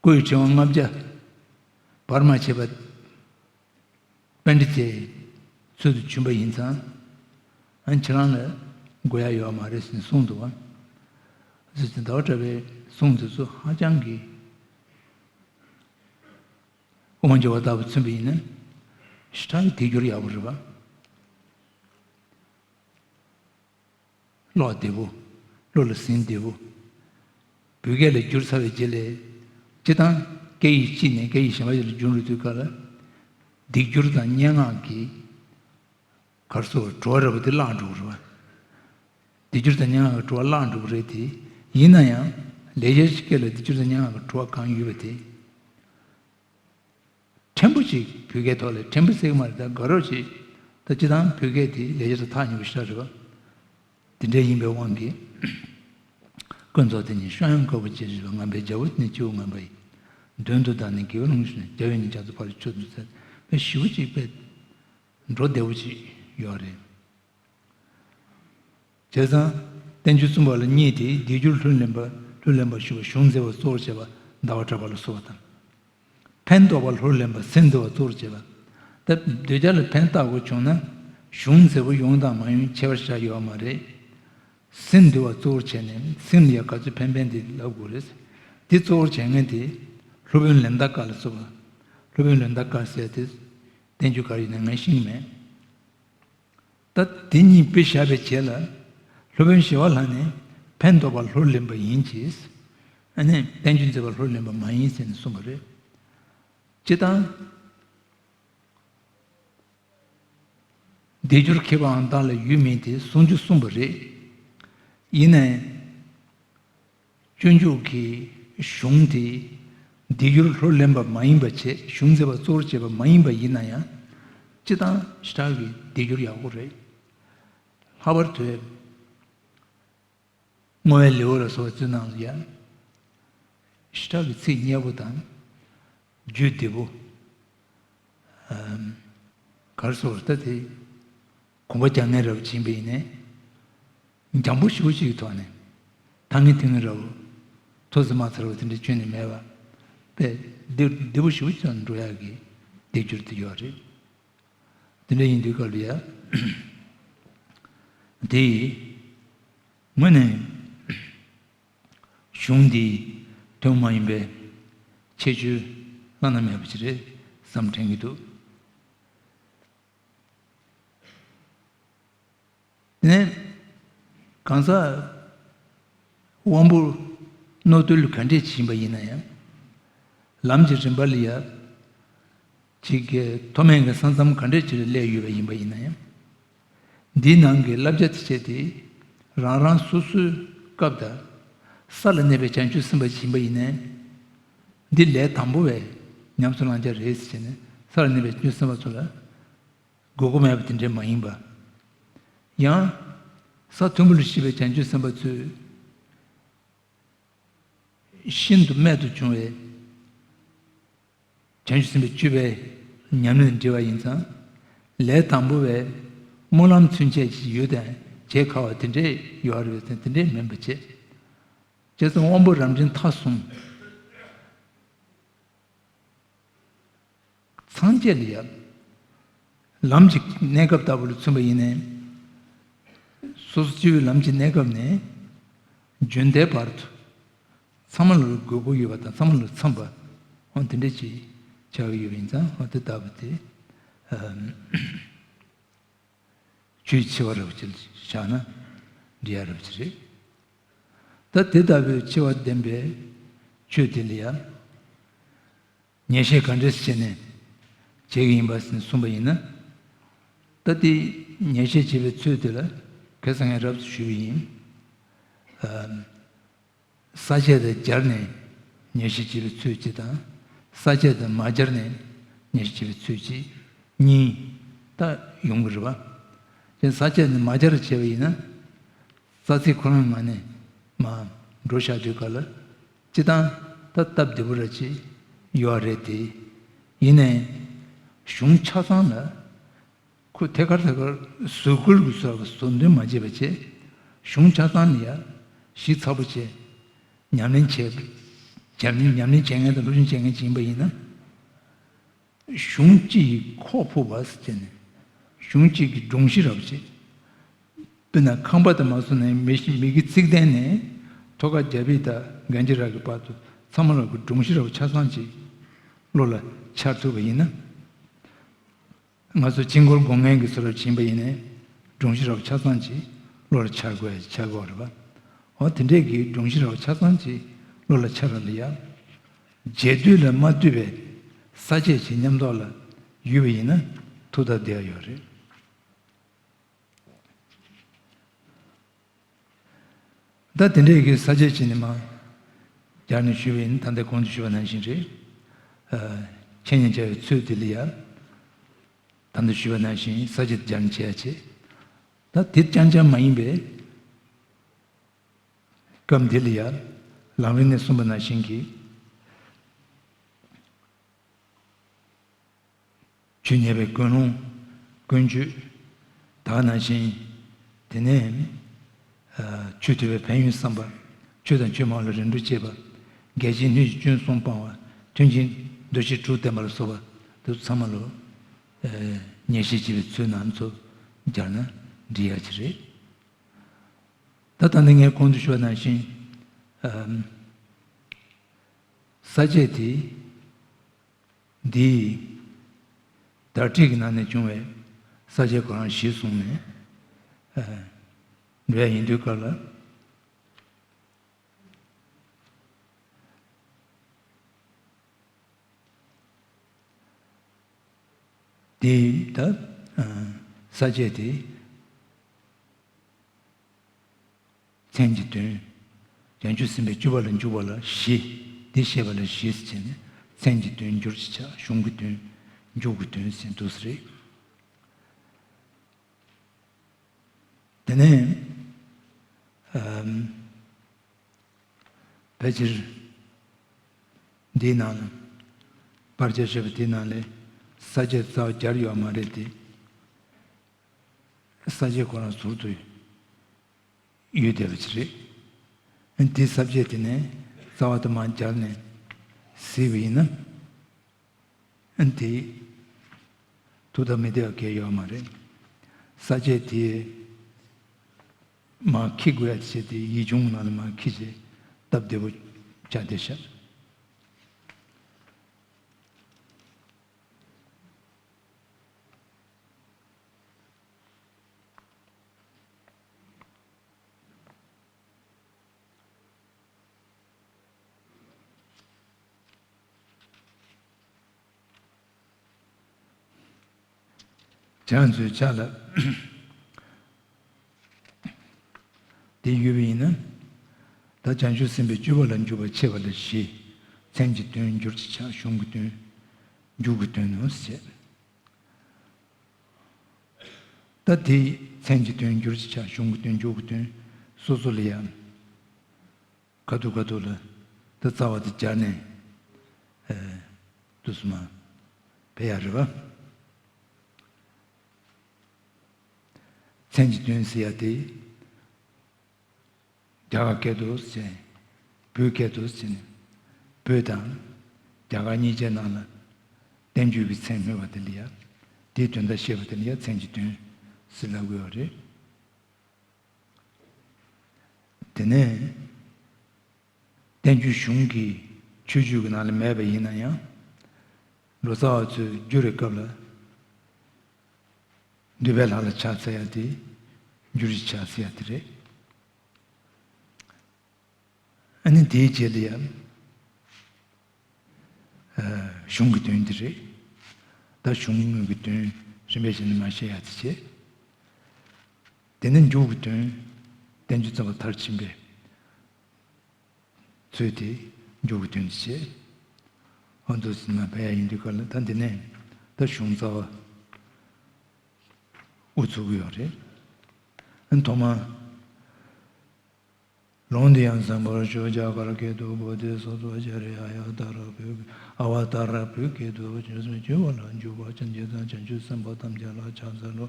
སྐུའི་ཕྲེང་བ་ལྔ་བརྒྱ་བར་མ་ཆད་པ་པཎྜི་ཏའི་ཚུལ་དུ་བྱོན་པ་ཡིན་ཙང་། ཨ་ཁྱེད་རང་ལ་དགོས་ཡ་ཡོད་མ་རེད་ཟེར་ནས་གསུངས་འདུག་བ། ཟེར་ཏེ་ཟླ་བ་གྲགས་པའི་གསུང་དེ་ཚོ་ཧ་ཅང་གི་དབང་ཆེ་བ་ལྟ་བུ་མཚོན་པ་ཡིན་ན། ཞེ་དྲག་གི་དེ་འགྱུར་ཡག་པོ་རེད་བ། བློ་བདེ་པོ། བློ་ལ་ཟིན་བདེ་པོ། བོད་སྐད་ལ་བསྒྱུར་ཚར་བའི་རྗེས་ལ། སྤྱིར་བཏང་སྐད་ཡིག་གཅིག་ནས་སྐད་ཡིག་གཞན་པ་ཞིག་ལ་བསྒྱུར་འགྲོ་དུས་སྐབས་ལ། སྡིག་སྒྱུར་དང་སྙན་ངག་གི་གར་སོགས་བྲོ་བ་ར་བ་དེ་བརླག་འགྲོ་གི་རེད་བ། སྡིག་སྒྱུར་དང་སྙན་ངག་གི་བྲོ་བ་བརླག་འགྲོ་གི་རེད་དེ། ཡིན་ན་ཡང་ལེགས་སྦྱར་གྱི་སྐད་ལ་སྡིག་སྒྱུར་དང་སྙན་ངག་གི་བྲོ་བ་གང་ཡོད་པ་དེ། ཕྲན་བུ་ཅིག་བོད་སྐད་ཐོག་ལ་ཕྲན་བུ་ཟེར་གི་མ་རེད། ད་དགའ་རབ་ཅིག་ད་སྤྱིར་བཏང་བོད་སྐད་དེ་ལེགས་སྦྱར་དང་ཐག་ཉེ་བོ་ཞེ་དྲག་རེད་བ། དེ་འདྲ་ཡིན་པའི་དབང་གིས། ཀུན་རྫོབ་དེ་ཉིད་བཤང་ཡང་དཀར་པོ་ཅན་ཞེས་པ། ངན་པའི་རྒྱལ་པོ་ནི་སྤྱི་བོར་ངན་པ་ཡི། མདུན་དུ་བདག་ནི་དགེ་བའི་ལུང་ཞུས་ནས། རྒྱལ་བས་ནི་རྒྱ་མཚོ་ཕ་རོལ་ཕྱོགས་སུ་འཚལ། དཔེ་ཞེ་པོ་ཅིག་དཔེ་འགྲོ་བདེ་བོ་ཅིག་ཡོད་རེད། བྱས་ཙང་། བསྟན་བཅོས་གསུམ་པ་ལ་གཉིས་ཏེ། སྡིག་སྒྱུར་ལྷུར་ལེན་པ། ལྷུར་ལེན་པ་ཞུ་བ། གཞུང་མཛད་པ་གཙོ་བོར་བྱས་པ་ཟླ་བ་གྲགས་པ་ལ་སོགས་པ་དང་། ཕན་འདོགས་པ་ལྷུར་ལེན་པ། སེམས་འདུལ་བ་གཙོ་བོར་བྱས་པ། ད་འདོད་ཆགས་ལ་ཕན་བཏགས་དགོས་བྱུང་ན། གཞུང་མཛད་པ་ཡོངས་དང་མ་ཡོངས་ཁྱད་པར་བཞག་ཡོད་མ་རེད། སེམས་འདུལ་བ་གཙོ་བོར་བྱས་ནས་སེམས་ལ་ཡ་ག་ཚོད་ཕན་ཕན་དེ་ལབ་དགོས་རེད། འདི་གཙོ་བོར་བྱས་མཁན་དེ། སློབ་དཔོན་ལན་གདགས་ཀ་ལ་སོགས་པ། སློབ་དཔོན་ལན་གདགས་ཀ་ཟེར་དེ། བསྟན་བཅོས་ག་རེ་ཡིན་ན་ངས་ཤེས་ཀྱི་མེད། ད་དེ་གཉིས་དཔེ་བཞག་པའི་རྗེས་ལ། སློབ་དཔོན་ཞི་བ་ལྷ་ནི་ཕན་འདོགས་པ་ལྷུར་ལེན་པ་ཡིན་གྱི། ཨ་ནི་བསྟན་བཅོས་མཛད་པ་ལྷུར་ལེན་པ་མ་ཡིན་ཟེར་ནས་གསུངས་པ་རེད། སྤྱིར་བཏང་། སྡིག་སྒྱུར་མཁས་པའང་བདག་ལ་ཡོད་མིན་ཏེ། གསུང་རྒྱུ་གསུངས་པ་རེད། ཡིན་ནའི། སྤྱོད་འཇུག་གི་གཞུང་དེ་སྡིག་སྒྱུར་ལྷུར་ལེན་པ་མ་ཡིན་པ་བྱས། གཞུང་མཛད་པ་གཙོ་བོར་བྱས་པ་མ་ཡིན་པ་ཡིན་ན་ཡང་། སྤྱིར་བཏང་ཞེ་དྲག་གི་སྡིག་སྒྱུར་ཡག་པོ་རེད། ལྷག་པར་དུ་བསྔོ་བའི་ལེའུ་ལ་སོགས་པ་ཚོའི་ནང་ལ་ཡང་ཞེ་དྲག་གི་ཚིག་སྙན་པོ་དང་། རྒྱུད་བདེ་པོ། ཨམ། ག་རེ་ཟེར་ད་དེ། གོམ་པ་རྒྱག་མཁན་རབ་ཅིག་ཡིན་པ་ཡིན་ནའི། འཇམ་པོ་ཞེ་པོ་ཅིག་གི་ཐོག་ནས། ཐང་ངེ་ཐིང་ངེ་རབ། ཐོ་ཟི་མ་ཚར་བ་དེ་འདྲ་ཁྱོན་ནས་མེད་པ། དཔེ་བདེ་བདེ་པོ་ཞེ་པོ་ཅིག་འགྲོ་ཡག་གི་སྡིག་སྒྱུར་དེ་ཡོད་རེད། དེ་འདྲ་ཡིན་དུས་སྐབས་ལ་ཡ། དེ་ཡིས་དངོས་གནས་གཞུང་འདིའི་དོན་མ་ཡིན་པའི་ཁྱད་ཆོས་བླ་ན་མེད་པ་ཞིག་རེད་བསམ་དྲན་གྱི་འདུག། དེ་ནས་གང་ཟག་དབང་པོ་རྣོ་རྟུལ་ག་འདྲས་ཅིག་ཡིན་པ་ཡིན་ན་ཡང་། ལམ་གྱི་རིམ་པ་ལ་ཡ། ཅིག་གི་མཐོ་དམན་གྱི་ས་མཚམས་ག་འདྲས་ཅིག་ལ་སླེབས་ཡོད་པ་ཡིན་པ་ཡིན་ན་ཡང་། འདིའི་ནང་གི་བསླབ་བྱ་དེ་བྱས་ཏེ། རང་རང་སོ་སོའི་སྐབས་དང་། ས་ལ་གནས་པའི་བྱང་ཆུབ་སེམས་དཔའ་ཞིག་ཡིན་པ་ཡིན་ནའི། འདི་ལས་དང་པོ་བས་ཉམས་སུ་བླང་བྱ་རེད་ཟེར་ནས། ས་ལ་གནས་པའི་བྱང་ཆུབ་སེམས་དཔའ་ཚོ་ལ་དགོས་མཁོ་མེད་པ་དེ་འདྲས་མ་ཡིན་པ། ཡང་། ས་མཐོན་པོ་ལ་སྐྱེས་པའི་བྱང་ཆུབ་སེམས་དཔའ་ཚོས་ཤིན་ཏུ་རྨད་དུ་བྱུང་བའི་བྱང་ཆུབ་སེམས་དཔའི་སྤྱོད་པའི་ཉམས་ལེན་འབྲེལ་བ་ཡིན་ཙང་། ལས་དང་པོ་བས་སྨོན་ལམ་ཚུན་ཆད་ཀྱི་ཡུལ་དང་བྱེད་དཀའ་བ་དེ་འདྲས་ཡོད་རེད་ཟེར། དེ་འདྲས་མིན་པ་བྱས། བྱས་ཙང་དབང་པོ་རབ་འབྲིང་ཐ་གསུམ་སངས་རྒྱས་ལ་ཡ། ལམ་གྱི་གནས་སྐབས་ལྟ་བུ་ལ་མཚོན་པ་ཡིན་ནའི། སོ་སོ་སྐྱེ་བོའི་ལམ་གྱི་གནས་སྐབས་ནས་བརྒྱུད་ཟླའི་བར་དུ། ཚང་མ་ལ་དགོས་མཁོ་ཡོད་པ་དང་། ཚང་མ་ལ་འཚམ་པ། འོ་དེ་འདྲ་ཅིག་ཆགས་ཀྱི་ཡོད་པ་ཡིན་ཙང་། འོ་དེ་ལྟ་བུ་དེ། ཨམ། ཆོས་ཆེ་བ་རབ་ཅིག་བཞག་ན་འགྲིག་ཡ་རབ་ཅིག་རེད། ད་དེ་ལྟ་བུའི་ཆེ་བ་ལྡན་པའི་ཆོས་དེ་ལ་ཡ། ཉེས་བཤད་ག་འདྲས་བྱས་ནས་བྱེད་ཀྱི་ཡིན་པ་གསུངས་པ་ཡིན་ན། ད་དེ་ཉེས་བཤད་བྱེད་པའི་ཚུལ་དེ་ལ་ཁ་སང་ངས་རབ་ཏུ་ཞུས་པ་ཡིན། ཨ། ས་བཅད་དང་སྦྱར་ནས་ཉེས་བཤད་བྱེད་པའི་ཚུལ་གཅིག་དང་། ས་བཅད་དང་མ་སྦྱར་ནས་ཉེས་བཤད་བྱེད་པའི་ཚུལ་གཅིག་གཉིས་ད་ཡོང་གི་རེད་པ། དེ་ས་བཅད་དང་མ་སྦྱར་བྱས་པ་ཡིན་ན། ས་ཚིགས་ཁོ་རང་ངོས་ནས་མར་འགྲོ་བཞག་དུས་སྐབས་ལ། སྤྱིར་བཏང་ད་སྟབས་བདེ་པོ་ར་ཅིག་ཡོད་རེད་དེ། ཡིན་ནའི་གཞུང་ཆ་ཚང་ལ། ཁོ་ཐད་ཀར་ཐད་ཀར་བཟོ་བཀོད་ཀྱི་བཟོ་བཟོ་འདོན་མ་བྱས་པ་བྱས། གཞུང་ཆ་ཚང་ནས་ཡ་ཞིབ་ཚགས་པོ་བྱས། ཉམས་ལེན་བྱས། ཉམས་ལེན་ཉམས་ལེན་བྱེད་མཁན་དང་སློབ་སྦྱོང་བྱེད་མཁན་ཅིག་ཡིན་པ་ཡིན་ན། གཞུང་གཅིག་གི་ཁོག་ཕུབ་པ་ཟེར་ནས། གཞུང་གཅིག་གི་སྒྲོམ་གཞི་འདྲ་པོ་བྱས། དཔེར་ན་ཁང་པ་དང་མ་སོང་ནས་མི་མི་གི་རྩིག་གདན་ནས་ཐོག་ཁ་རྒྱ་བིས་དང་གན་ཇི་རག་གི་བར་དུ་ཚང་མ་ལ་གི་སྒྲོམ་གཞི་འདྲ་པོ་ཆ་ཚང་ཅིག་བློ་ལ་འཆར་ཐུབ་པ་ཡིན་ན། ང་ཚོ་དཔྱིད་འཁོར་སྒོ་ལྔའི་གི་བཟོ་འདྲ་ཕྱིན་པ་ཡིན་ནའི། སྒྲོམ་གཞི་འདྲ་པོ་ཆ་ཚང་ཅིག་བློ་ལ་འཆར་དགོས་ཡ་འཆར་དགོས་རེད་པ། འོ་དེ་འདྲས་ཀྱི་སྒྲོམ་གཞི་འདྲ་པོ་ཆ་ཚང་ཅིག་བློ་ལ་འཆར་ར་ལ་ཡ། རྒྱས་བསྡུས་ལ་མ་ལྟོས་པའི་ས་བཅད་ཅིག་མཉམ་ཐོག་ལ་ཡོད་པ་ཡིན་ན་ཐུགས་ཐག་བསྡད་ཡ་ཡོད་རེད། ད་དེ་འདྲའི་གི་ས་བཅད་ཅིག་ནི་མ་སྦྱར་ནས་ཞུས་པ་ཡིན། ད་ལྟ་གོང་དུ་ཞུས་པ་ནང་བཞིན་རེད། ཨ། འཆད་ཉན་བྱ་བའི་ཚུལ་དེ་ལ་ཡ། ད་ལྟ་ཞུས་པ་ནང་བཞིན་ས་བཅད་སྦྱར་ནས་འཆད་ཡ་བྱེད། ད་དེ་རྐྱང་རྐྱང་མ་ཡིན་པའི་སྐབས་འདི་ལ་ཡ། ལམ་རིམ་ནས་གསུངས་པ་ནང་བཞིན་གྱི། ཆོས་ཉན་པའི་ཀུན་སློང་། ཀུན་སྤྱོད། ད་ག་ནང་བཞིན། དེ་ནས། ཨ། ཆོས་ཐོས་པའི་ཕན་ཡོན་བསམ་པ། ཆོས་དང་ཆོས་མ་ཡིན་ལ་རིམ་གྲོ་བྱེད་པ། འགལ་རྐྱེན་སྣོད་ཀྱི་སྐྱོན་གསུམ་སྤང་བ། མཐུན་རྐྱེན་འདུ་བྱེད་དྲུག་བསྟེན་པ་ལ་སོགས་པ་དེ་ཚོ་ཚང་མ་ལ། ཨ། ཉན་བཤད་བྱེད་པའི་ཚུལ་རྣམས་ཚོ་སྦྱར་ན་འགྲིག་ཡ་ཅིག་རེད། ད་ལྟ་ནི་ངས་གོང་དུ་ཞུས་པ་ནང་བཞིན། ཨ། ས་བཅད་དེ། འདིའི་བརྡ་སྤྲོད་ཀྱི་ནང་ནས་བྱུང་བའི་ས་བཅད་ཁོ་རང་གཞི་བཟུང་ནས། ཨ། འགྲོ་ཡ་ཡིན་དུས་སྐབས་ལ། དེ་ད། ཨ། ས་བཅད་དེ། མཚན་གྱི་དོན། བྱང་ཆུབ་སེམས་དཔའི་སྤྱོད་པ་ལ་འཇུག་པ་ལ་གཞི། འདི་བཤད་པ་ལ་གཞི་ཟེར་བྱས་ནས་མཚན་གྱི་དོན་འགྱུར་གྱི་ཆ། གཞུང་གི་དོན། མཇུག་གི་དོན་ཟེར་འདུག་ས་རེད། དེ་ནས། ཨམ། ཕལ་ཆེར་འདིའི་ནང་ལ་པར་རྒྱག་བྱས་པ་དེའི་ནང་ལ་ས་བཅད་རྩ་བ་སྦྱར་ཡོད་མ་རེད་དེ། ས་བཅད་ཁོ་རང་ཟུར་དུ་ཡོད་བསྡད་པ་ཅིག་རེད། དེ་ས་བཅད་དེ་ནས་རྩ་བ་དུ་མ་སྦྱར་ནས་གཟིགས་པ་ཡིན་ན། ཨ་ནི་དེ་ཐུགས་དང་མི་འདྲ་བ་གང་ཡང་ཡོད་མ་རེད། ས་བཅད་དེ་མར་འཁྱེར་དགོས་ཡ་དེ་བྱས་ཏེ་ཡིག་ཆུང་ནང་ལ་མར་འཁྱེར་བྱས་སྟབས་བདེ་པོ་ཆགས་བསྡད་ཤག་ཁྱེད་རང་ཚོའི་ཕྱག་ལ་དེ་ཡོད་པ་ཡིན་ན། ད་བྱང་ཆུབ་སེམས་དཔའི་སྤྱོད་པ་ལ་འཇུག་པ་ཕྱེ་བ་ལ་བཞི། མཚན་གྱི་དོན། འགྱུར་གྱི་ཆ། གཞུང་གི་དོན། མཇུག་གི་དོན་ནོ་ཞེས། ད་དེ་མཚན་གྱི་དོན། འགྱུར་གྱི་ཆ། གཞུང་གི་དོན། མཇུག་གི་དོན་སོ་སོ་ལ་ཡང་། ཁ་ཐུག་ཁ་ཐུག་ལ་ད་རྩ་བ་དེ་སྦྱར་ནས། ཨ། དུས་སུ་མ་ཕེབས་ཡ་རེད་པ། མཚན་གྱི་དོན་ཟེར་ཡ་དེ། རྒྱ་གར་སྐད་དུ་ཟེར། བོད་སྐད་དུ་ཟེར་ནས། བོད་དང་རྒྱ་གར་གཉིས་ཀའི་ནང་ལ་བསྟན་བཅོས་ཀྱི་མཚན་སྨོས་པ་དེ་ལ་ཡ། དེའི་དོན་དག་བཤད་པ་དེ་ལ་ཡ་མཚན་གྱི་དོན་ཟེར་ལབ་དགོས་པ་རེད། དེ་ནས་བསྟན་བཅོས་གཞུང་གི་མཆོད་བརྗོད་ཀྱི་ནང་ལ་མེད་པ་ཡིན་ན་ཡང་། ལོ་ཙཱ་བ་ཚོས་བསྒྱུར་བའི་སྐབས་ལ། འདུས་པའི་ལྷ་ལ་ཕྱག་འཚལ་ཡ་དེ་འགྱུར་གྱི་ཕྱག་ཟེར་ཡ་དེ་རེད། ཨ་ནི་དེའི་རྗེས་ལ་ཡང་། ཨ། གཞུང་གི་དོན་དེ་རེད། ད་གཞུང་དངོས་ཀྱི་དོན་རིམ་པས་བྱས་ནས་མར་བཤད་ཡ་དེ་བྱས། དེ་ནས་མཇུག་གི་དོན། བསྟན་བཅོས་རྩ་བ་མཐར་ཕྱིན་པའི་ཚུལ་དེ་མཇུག་གི་དོན་དེ་བྱས། འོ་འདུག་ཟིན་མ་ཕེབས་ཡ་ཡིན་དུས་སྐབས་ལ་ད་འདི་ནས་ད་གཞུང་རྩ་བ་དབུ་ཚུགས་ཀྱི་ཡོད་རེད། ཨ་ནི་ཐོག་མར། ལུང་འདི་ཡང་གསན་པར་ཞུ། རྒྱ་གར་སྐད་དུ། བོ་དྷི་སོ་ཏྭ་ཙཱ་རི་ཡ་ཡ་ཏཱ་ར་བུ་ཨ་ཝ་ཏཱ་ར་བུ་ཀེ་ཏུ་བཅུ་གསུམ་སྤྱོད་པ་ལ་འཇུག་པ་ཅན་གྱི་དང་བྱང་ཆུབ་སེམས་དཔའ་ཐམས་ཅད་ལ་ཕྱག་འཚལ་ལོ།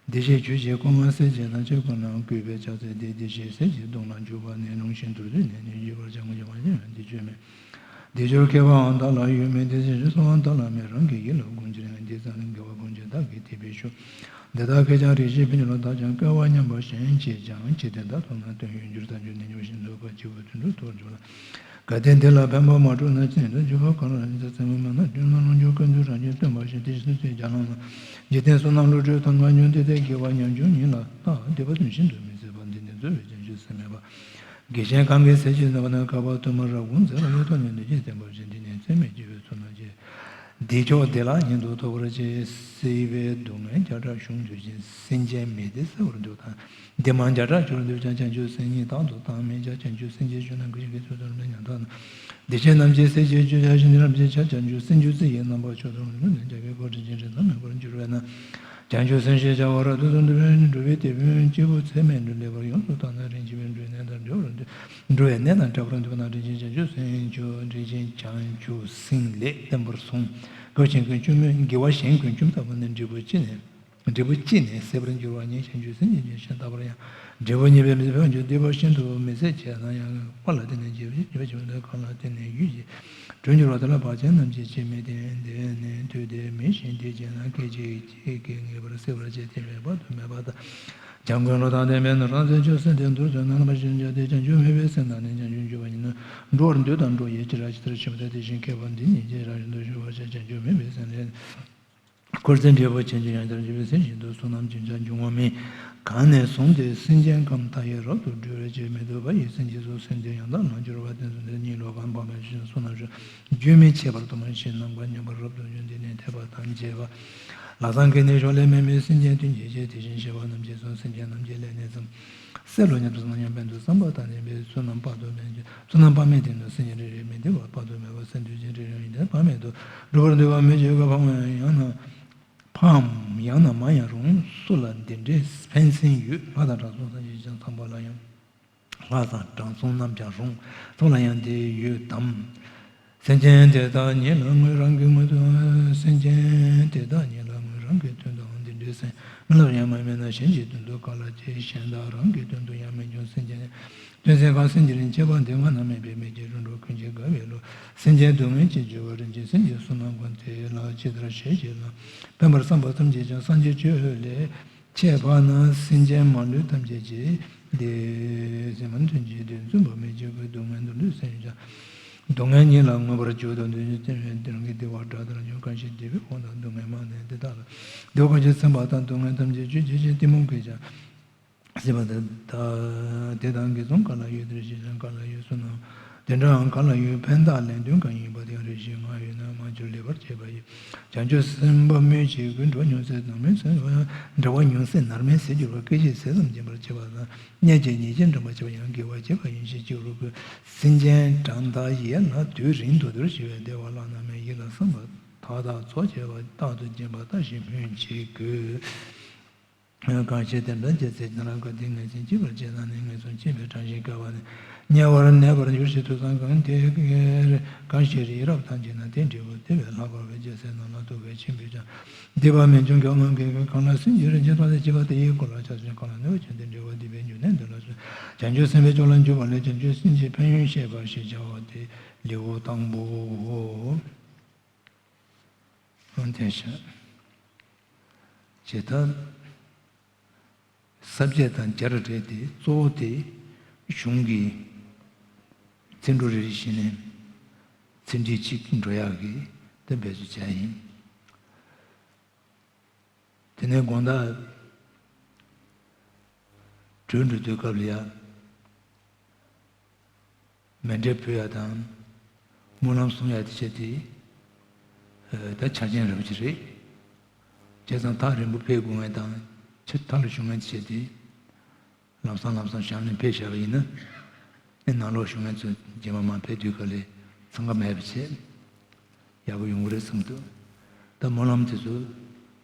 བདེ་གཤེགས་ཁྱོད་ཀྱི་སྐུ་མངའ་གསལ་བྱེད་དང་ཆོས་སྐུ་རྣམས་བཀོད་པའི་ཕྱག་འཚལ་ཏེ། བདེ་གཤེགས་གསལ་བྱེད་གདུང་ལ་འཇུག་པ་ནས་ལུང་བཞིན་མདོར་བསྡུས་ནས་ནི་བརྗོད་པར་བྱ། ངོ་མ་ཡང་དེ་བརྗོད་མེད། དེ་སྦྱོར་མཁས་པའང་བདག་ལ་ཡོད་མིན་ཏེ། དེ་སྦྱོར་སུའང་བདག་ལ་མེད། རང་གི་ཡིད་ལ་དགོངས་ཕྱིར་ཡང་། དེ་ཙམ་ལས་དགེ་བ་ཀུན་གྱི་བདག་གིས་དེ་སྦེ་ཞུ། འདི་དག་གིས་ཀྱང་རེ་ཞིག་ཕན་ཕྱིར་ལོ། བདག་ཀྱང་སྐལ་བ་མཉམ་པ་གཞན་མཆིས་ཀྱང་། ཅི་སྟེ་བདག་ཐོབ་ན་དོན་ཡོད་འགྱུར། ཐལ་འགྱུར་ནས་འགྱུར་ཞིང་འདོད་པ་སྐྱེ་བོ་དུད་འགྲོ་ཐོབ་འགྱུར་ལ། གལ་ཏེ་འདི་ལ་ཕན་པ་མ་བསྒྲུབས་ན། ཅི་ཡིན་དུ་འགྱུར་བ་གང་ལ་ཡིན། ད་ཚེ་སྔོན་མ་ན་སྤྲིན་ནག་ལོངས་སྤྱོད་ཀུན་ཏུ་རང་བཞིན་སྟོན་པ་བཞིན། དེ་བཞིན་སྲིད་རྒྱ་ལམ་ན་འཇིག་རྟེན་གསུམ་རྣམས་བློ་གྲོས་ཐོབ་ན་འབྱུང་། དེ་ལྟར་དགེ་བ་ཉམ་ཆུང་ཉིད་ལ་བརྟག་འདོད་པ་དོན་བཞིན་དུ་མི་སྲིད་པ། འདི་ནི་རྩོལ་བས་བྱང་ཆུབ་སེམས་མེད་པ། དགེ་གཞན་གང་གིས་ཟད་བྱེད་ན། བ་ནི་ཁ་བ་དུ་མ་རབ་དགོངས་མཛད་པ་ལས། ཐོབ་ནས་འདོད་ཆེན་བརྟན་པར་བྱེད། འདི་ནི་ཚད་མེད་སྤྱོད་པའི་ཚུལ་རྣམས་ཀྱིས། བདེ་མཆོག་བདེ་བླག་ཉིད་དུ་ཐོབ་པར་བྱེད། སྲིད་པའི་སྡུག་བསྔལ་བརྒྱ་ཕྲག་གཞོམ་འདོད་ཅིང་། སེམས་ཅན་མི་བདེ་སེལ་བར་འདོད་དང་། བདེ་མང་བརྒྱ་ཕྲག་འབྱོར་འདོད་ཀྱང་། བྱང་ཆུབ་སེམས་ཉིད་རྟག་ཏུ་དང་མི་འཇགས། བྱང་ཆུབ་སེམས་ཀྱི་སྤྱོད་ནི་གང་ཞིག་གིས། ཚུལ་དང་ལྡན་ཉམ་ཐག་ན། བདེ་ཆེན་རྣམས་ཀྱི་སྲས་ཀྱི་སྤྱོད་བྱ་ཞིང་། དེ་རྣམས་ཀྱི་ཆ་བྱང་ཆུབ་སེམས་རྒྱུད་རྩི་ཡི་རྣམ་པ་མཆོག་ཏུ་ལུས་ནས་རྒྱལ་བའི་འཁོར་ཁྲི་ཆེན་ཁྲི་ཙམ་མང་པོར་འགྱུར་བས་ན། བྱང་ཆུབ་སེམས་ཞེས་བྱ་བ་རབ་ཏུ་གསུངས། འདུལ་བའི་འགྲོ་བའི་དེད་དཔོན་སྐྱེས་བུ་ཚད་མེད་འགྲོ་ལེགས་པར་ཡོངས་སུ་དག་ན་རིན་ཆེན་པའི་འགྲོ་བའི་གནས་དང་འབྲེལ་བར་འདོད། འགྲོ་བའི་གནས་དང་བྲལ་བར་འདོད་པ་ན་རིན་ཆེན་བྱང་ཆུབ་སེམས་མཆོག་རིན་ཆེན་བྱང་ཆུབ་སེམས་ལས་བརྟན་པར་གསུངས། དགེ་བ་གཞན་ཀུན་བཅོམ་དགེ་བ་གཞན་ཀུན་བཅོམ་ལྟ་བུ་ནི་འབྲས་བུ་ཅི་ནས། འབྲས་བུ་ཅི་ནས་ཟད་པར་འགྱུར་བ་ཉིད། བྱང་ཆུབ་སེམས་ཀྱི་རྒྱུན་ཞིག་ལྟ་བུར་ཡང་། འབྲས་བུ་ཉེས་པའི་མི་ཚེ་ཕན་ཆད་སྡིག་པ་ཤིན་ཏུ་མི་བཟད་བྱས་ན་ཡང་། དཔའ་ལ་བརྟེན་ནས་བྱེད་པ་ཡིན། བྱེད་པ་བྱེད་པ་འདི་གང་ལ་བརྟེན་ནས་ཡོད་ཅེས་གྲོས་འགྱུར་བ་དེ་ལ་བག་ཆགས་རྣམས་ཀྱིས་ཅི་མི་བརྟེན། དེ་ནི་དུས་དེར་མི་ཞིག་འདི་བྱས་ན་སྐད་ཅིག་གཅིག་གིས་ངེས་པར་སེལ་བར་བྱེད། དེ་བས་དཔག་ཏུ་མེད་པ་དང་། བྱམས་མགོན་བློ་དང་ལྡན་པས་ན་རང་སེམས་ཆོས་སེམས་དེ་མདོར་བསྡུས་ན་རྣམ་པར་ཤེས་བྱ་སྟེ། བྱང་ཆུབ་མོས་པའི་སེམས་དང་ནི་བྱང་ཆུབ་འགྱུར་བ་ཡིན་ནོ། འགྲོ་བར་འདོད་དང་འགྲོ་ཡི་ཇི་ལྟར་ཇི་ལྟར་ཞེན་པ་དེ་བཞིན་མཁས་པ་འདི་ཉིད་ཀྱིས་རང་བཞིན་དུ་ཞུགས་པར་བྱ། བྱང་ཆུབ་མོས་པའི་སེམས་ལས། འཁོར་ཚེ་འབྲས་བུ་ཆེན་པོ་ཡང་དག་འབྱུང་བའི་སེམས་བཞིན་དུ་བསོད་ནམས་ཀྱི་ཆར་འབྱུང་བ་མིན། གང་ནས་བཟུང་སྟེ་སེམས་ཅན་ཁམས་མཐའ་ཡས་རབ་ཏུ་སྒྲོལ་བའི་ཕྱིར་མི་སྡུག་པ་ཡི་སེམས་ཀྱིས་སོ། སེམས་དེ་ཡང་དག་ལ་སྦྱོར་བ་དེ་ཚོ་འདི་ཉིད་བློ་ཁམས་སྤངས་པའི་ཕྱིར་བསོད་ནམས་ཤོག། རྒྱུན་མི་འཆད་པར་དུ་མ་ཞིག་ནམ་མཁའ་མཉམ་པར་རབ་ཏུ་འབྱུང་། འདི་ནི་འཐད་པ་དང་བཅས་པ། ལམ་སེང་གི་ནི་ཕྱོགས་ལས་མེད་མོད། སེམས་ཅན་དོན་གྱི་ཕྱིར་དེ་བཞིན་གཤེགས་པ་རྣམས་ཀྱིས་སོ། སེམས་ཅན་རྣམས་ཀྱི་ལས་ནི་བསམ། སྲེད་ལོ་ཉམས་སུ་བླང་ཡང་ཕན་འདོད་བསམ་པ་དང་ལྡན་པས་བསོད་ནམས་དཔག་ཏུ་མེད་ཀྱང་། བསོད་ནམས་དཔག་མེད་དེ་ནི་སེམས་ཅན་རེ་རེ་མི་བདེ་བ་དཔག་ཏུ་མེད་པ་སེལ་འདོད་ཅིང་། རེ་རེ་ཡིན་ཏེ་དཔག་མེད་དུ་སྒྲུབ་པར་འདོད་པ་མི་བྱེད་ཀྱི། ཕའམ་ཡང་ན་ཕའམ་ཡང་ན་མ་ཡང་རུང་། སུ་ལ་འདི་འདྲའི་ཕན་སེམས་ཡོད། ལྷ་དང་དྲང་སྲོང་སངས་རྒྱས་ཀྱང་ཚངས་པ་ལ་ཡང་། ལྷ་དང་དྲང་སྲོང་རྣམས་ཀྱང་རུང་། སུ་ལ་ཡང་འདི་ཡོད་དམ། སེམས་ཅན་དེ་དག་ཉིད་ལ་ངོས་རང་གི་ངོས་དང་། སེམས་ཅན་དེ་དག་ཉིད་ལ་ངོས་རང་གི་དོན་དུའང་འདི་འདྲའི་སེམས་སྔོན་ལ་ཡང་མ་སྨྲས་ན། གཞན་གྱི་དོན་དུ་ག་ལ་བྱེད། གཞན་དག་རང་གི་དོན་དུ་ཡང་མི་འབྱུང་། སེམས་ཅན་དོན་སེམས་གང་སེམས་ཀྱི་རིན་ཆེ་བ་འདི། སྔ་ན་མེད་པའི་མི་དགེ་རིམ་གྲོ་ཀུན་གྱིས་དགའ་བའི་བློ། སེམས་ཅན་སྡུག་བསྔལ་གྱི་སྦྱོར་བ་རིན་ཆེན་སེམས་ཀྱི་བསོད་ནམས་ཀུན། དེ་ལ་ཇི་ལྟར་ཞེས་བགྱིས་ན། ཕན་པར་བསམ་པ་ཐམས་ཅད་ཀྱང་། སངས་རྒྱས་ཆོས་ལས་ཁྱད་འཕགས་ན། སེམས་ཅན་མ་ལུས་ཐམས་ཅད་ཀྱི། དེ་སེམས་མ་ཐམས་ཅད་དེ་བརྫུན་པ་མི་བྱེད་ཀྱི། སྡུག་བསྔལ་མདོར་བསྡུས་སེམས་ཀྱང་། སྡུག་བསྔལ་ཉིད་ལ་མངོན་པར་སྦྱོར་དང་། དོན་གྱི་བསྟན་པའི་དོན་གྱི་བདེ་བ་དགྲ་ལྟར་འབྱུང་། གང་ཞིག་བདེ་བའི་དབང་དང་སྡུག་བསྔལ་མ་ནི་དེ་དག་ལ། དེ་ཀུན་གྱི་སེམས་དཔའ་དང་སྡུག་བསྔལ་ཐམས་ཅད་གཅོད་བྱེད་ཅིང་གཏི་མུག་གིས་ཀྱང་། སྲིད་པ་དེ་དག་དེ་དག་གི་གཟུངས་ག་ལ་ཡོད། དེ་བཞིན་ག་ལ་ཡོད་བསོད་ནམས། དེ་འདྲའང་ག་ལ་ཡོད། ཕན་བཏགས་ལན་ལྡན་གང་ཡིན་པ་དེ་ཡང་རེ་ཞིག་ང་ཡོད་ན་མ་གྱུར་ལེགས་པར་བྱས་པ་ཡི། བྱང་ཆུབ་སེམས་དཔའ་སྨོས་ཅི་དགོས། འགྲོ་ཉུང་ཟད་ནར་མའི་ཚེ། འགྲོ་ཉུང་ཟད་ནར་མའི་ཚེ་འགྱུར་བ་སྐད་ཅིག་ཟད་ཙམ་སྦྱིན་པར་བྱེད་པ་དང་། བརྙས་བཅས་ཉེས་བྱས་འགྲངས་པར་བྱེད་པ་ཡང་དགེ་བ་བྱེད་པ་ཡིན་ཞེས་བགྱི་བར་བསྐུལ། སེམས་ཅན་གྲངས་དག་ཡོད་ན་དུས་རིང་དུ་དུར་ཞི་བའི་བདེ་བ་བླ་ན་མེད། ཡིད་ལ་བསམ་པ་དག་དག་ཚོགས་བྱས་པ་རྟག་ཏུ་སྦྱིན་པ་ལྟ་ཞིག་སྨོས་ཅི་དགོས། གང་ཞིག་དེ་འདྲ་བྱས་ཚེ་ཀྱང་རབ་དཀའ་སྟེ། ངན་སེམས་སྐྱེས་པར་བྱེད་ན་ནི། ངན་སོང་སྐྱེས་པའི་གྲངས་ཤིག་བསྐལ་པ་ནི། དམྱལ་བར་གནས་པར་འགྱུར་ཞིང་དུས་བཟང་གང་དེ་གང་ཞིག་རི་རབ་ཐང་ཆེ་ན་དེའི་འབྲས་བུ་དེ་བས་ལྷག་པར་བའི་རྒྱལ་སྲས་རྣམས་ལ་ཐུགས་ཁུར་ཆེན་པོས་ཀྱང་སྡིག་པ་མི་འབྱུང་། གང་ལ་གང་གིས་གང་ལ་སེམས་ཀྱི་རིན་ཆེན་ཐོགས་ཏེ་བྱས་པ་དེ་ཡི་སྐོར་ལ་ཕྱག་འཚལ་ཞིང་གང་ལ་ནུས་པ་ཅན་དེ་འབྲེལ་བ་སྡིག་པའི་འབྱུང་གནས་འདི་ལ་སོགས་བྱང་ཆུབ་སེམས་དཔའི་མཆོག་ལ་འཇུག་པ་ལས་བྱང་ཆུབ་སེམས་ཀྱི་ཕན་ཡོན་བཤད་པ་ཞེས་བྱ་བ་སྟེ་ལེའུ་དང་པོའོ། འོན་ཏེ་ཞེས་ད་ས་བཅད་དང་སྦྱར་བྲལ་ཏེ་གཙོ་བོ་དེ་གཞུང་གི་ཚིག་འབྲུ་རེ་རེ་བཞིན་ནས་ཚིག་འགྲེལ་གཅིག་འགྲོ་ཡག་གི་དེ་འབད་རྩོལ་བྱས་ཡིན། དེ་ནས་དགོང་དག་གྲོལ་འགྲོ་དུས་སྐབས་ལ་ཡ། མཎྜལ་ཕུལ་ཡ་དང་། སྨོན་ལམ་གསུང་ཡ་དེ་བྱས་ཏེ། ད་ཆ་རྐྱེན་རིམ་གྱིས་རེད། བྱས་ཙང་ཐག་རིང་པོ་ཕེབས་དགོས་ངེས་དང་། ཕྱིར་མཐའ་ལ་བཞུགས་ངེས་དེ་བྱས་ཏེ། ལམ་སང་ལམ་སང་བྱང་ནས་ཕེབས་བཞག་པ་ཡིན་ན། ཨེ་ནང་ལོགས་བཞུགས་ངེས་ཚོ་རྗེས་མ་མར་ཕེབས་དུས་ག་ལས་འཚང་ཁ་མེད་པ་བྱས། ཡག་པོ་ཡོང་གི་རེད་བསམ་འདུག་ད་སྨོན་ལམ་དེ་ཚོ་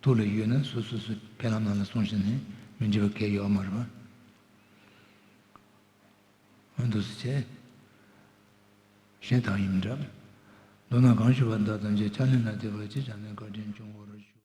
ཐུགས་ལ་ཡོད་ན་སོ་སོ་སོ་ཕེབས་ལམ་ནང་ལ་གསུང་བྱས་ནས་མི་འགྲིག་པ་གང་ཡང་ཡོད་མ་རེད་པ། མོས་འདུག་སེ་བྱས། ཞེས་བཏང་ཡིན་འདྲ། མདོར་ན་གང་ཞུ་བ་དག་ཐམས་ཅད་ཕྱག་ལེན་ལ་བསྡུས་པ་ཅིག་བྱས་ནས་བཀའ་དྲིན་སྐྱོང་བར་ཞུ།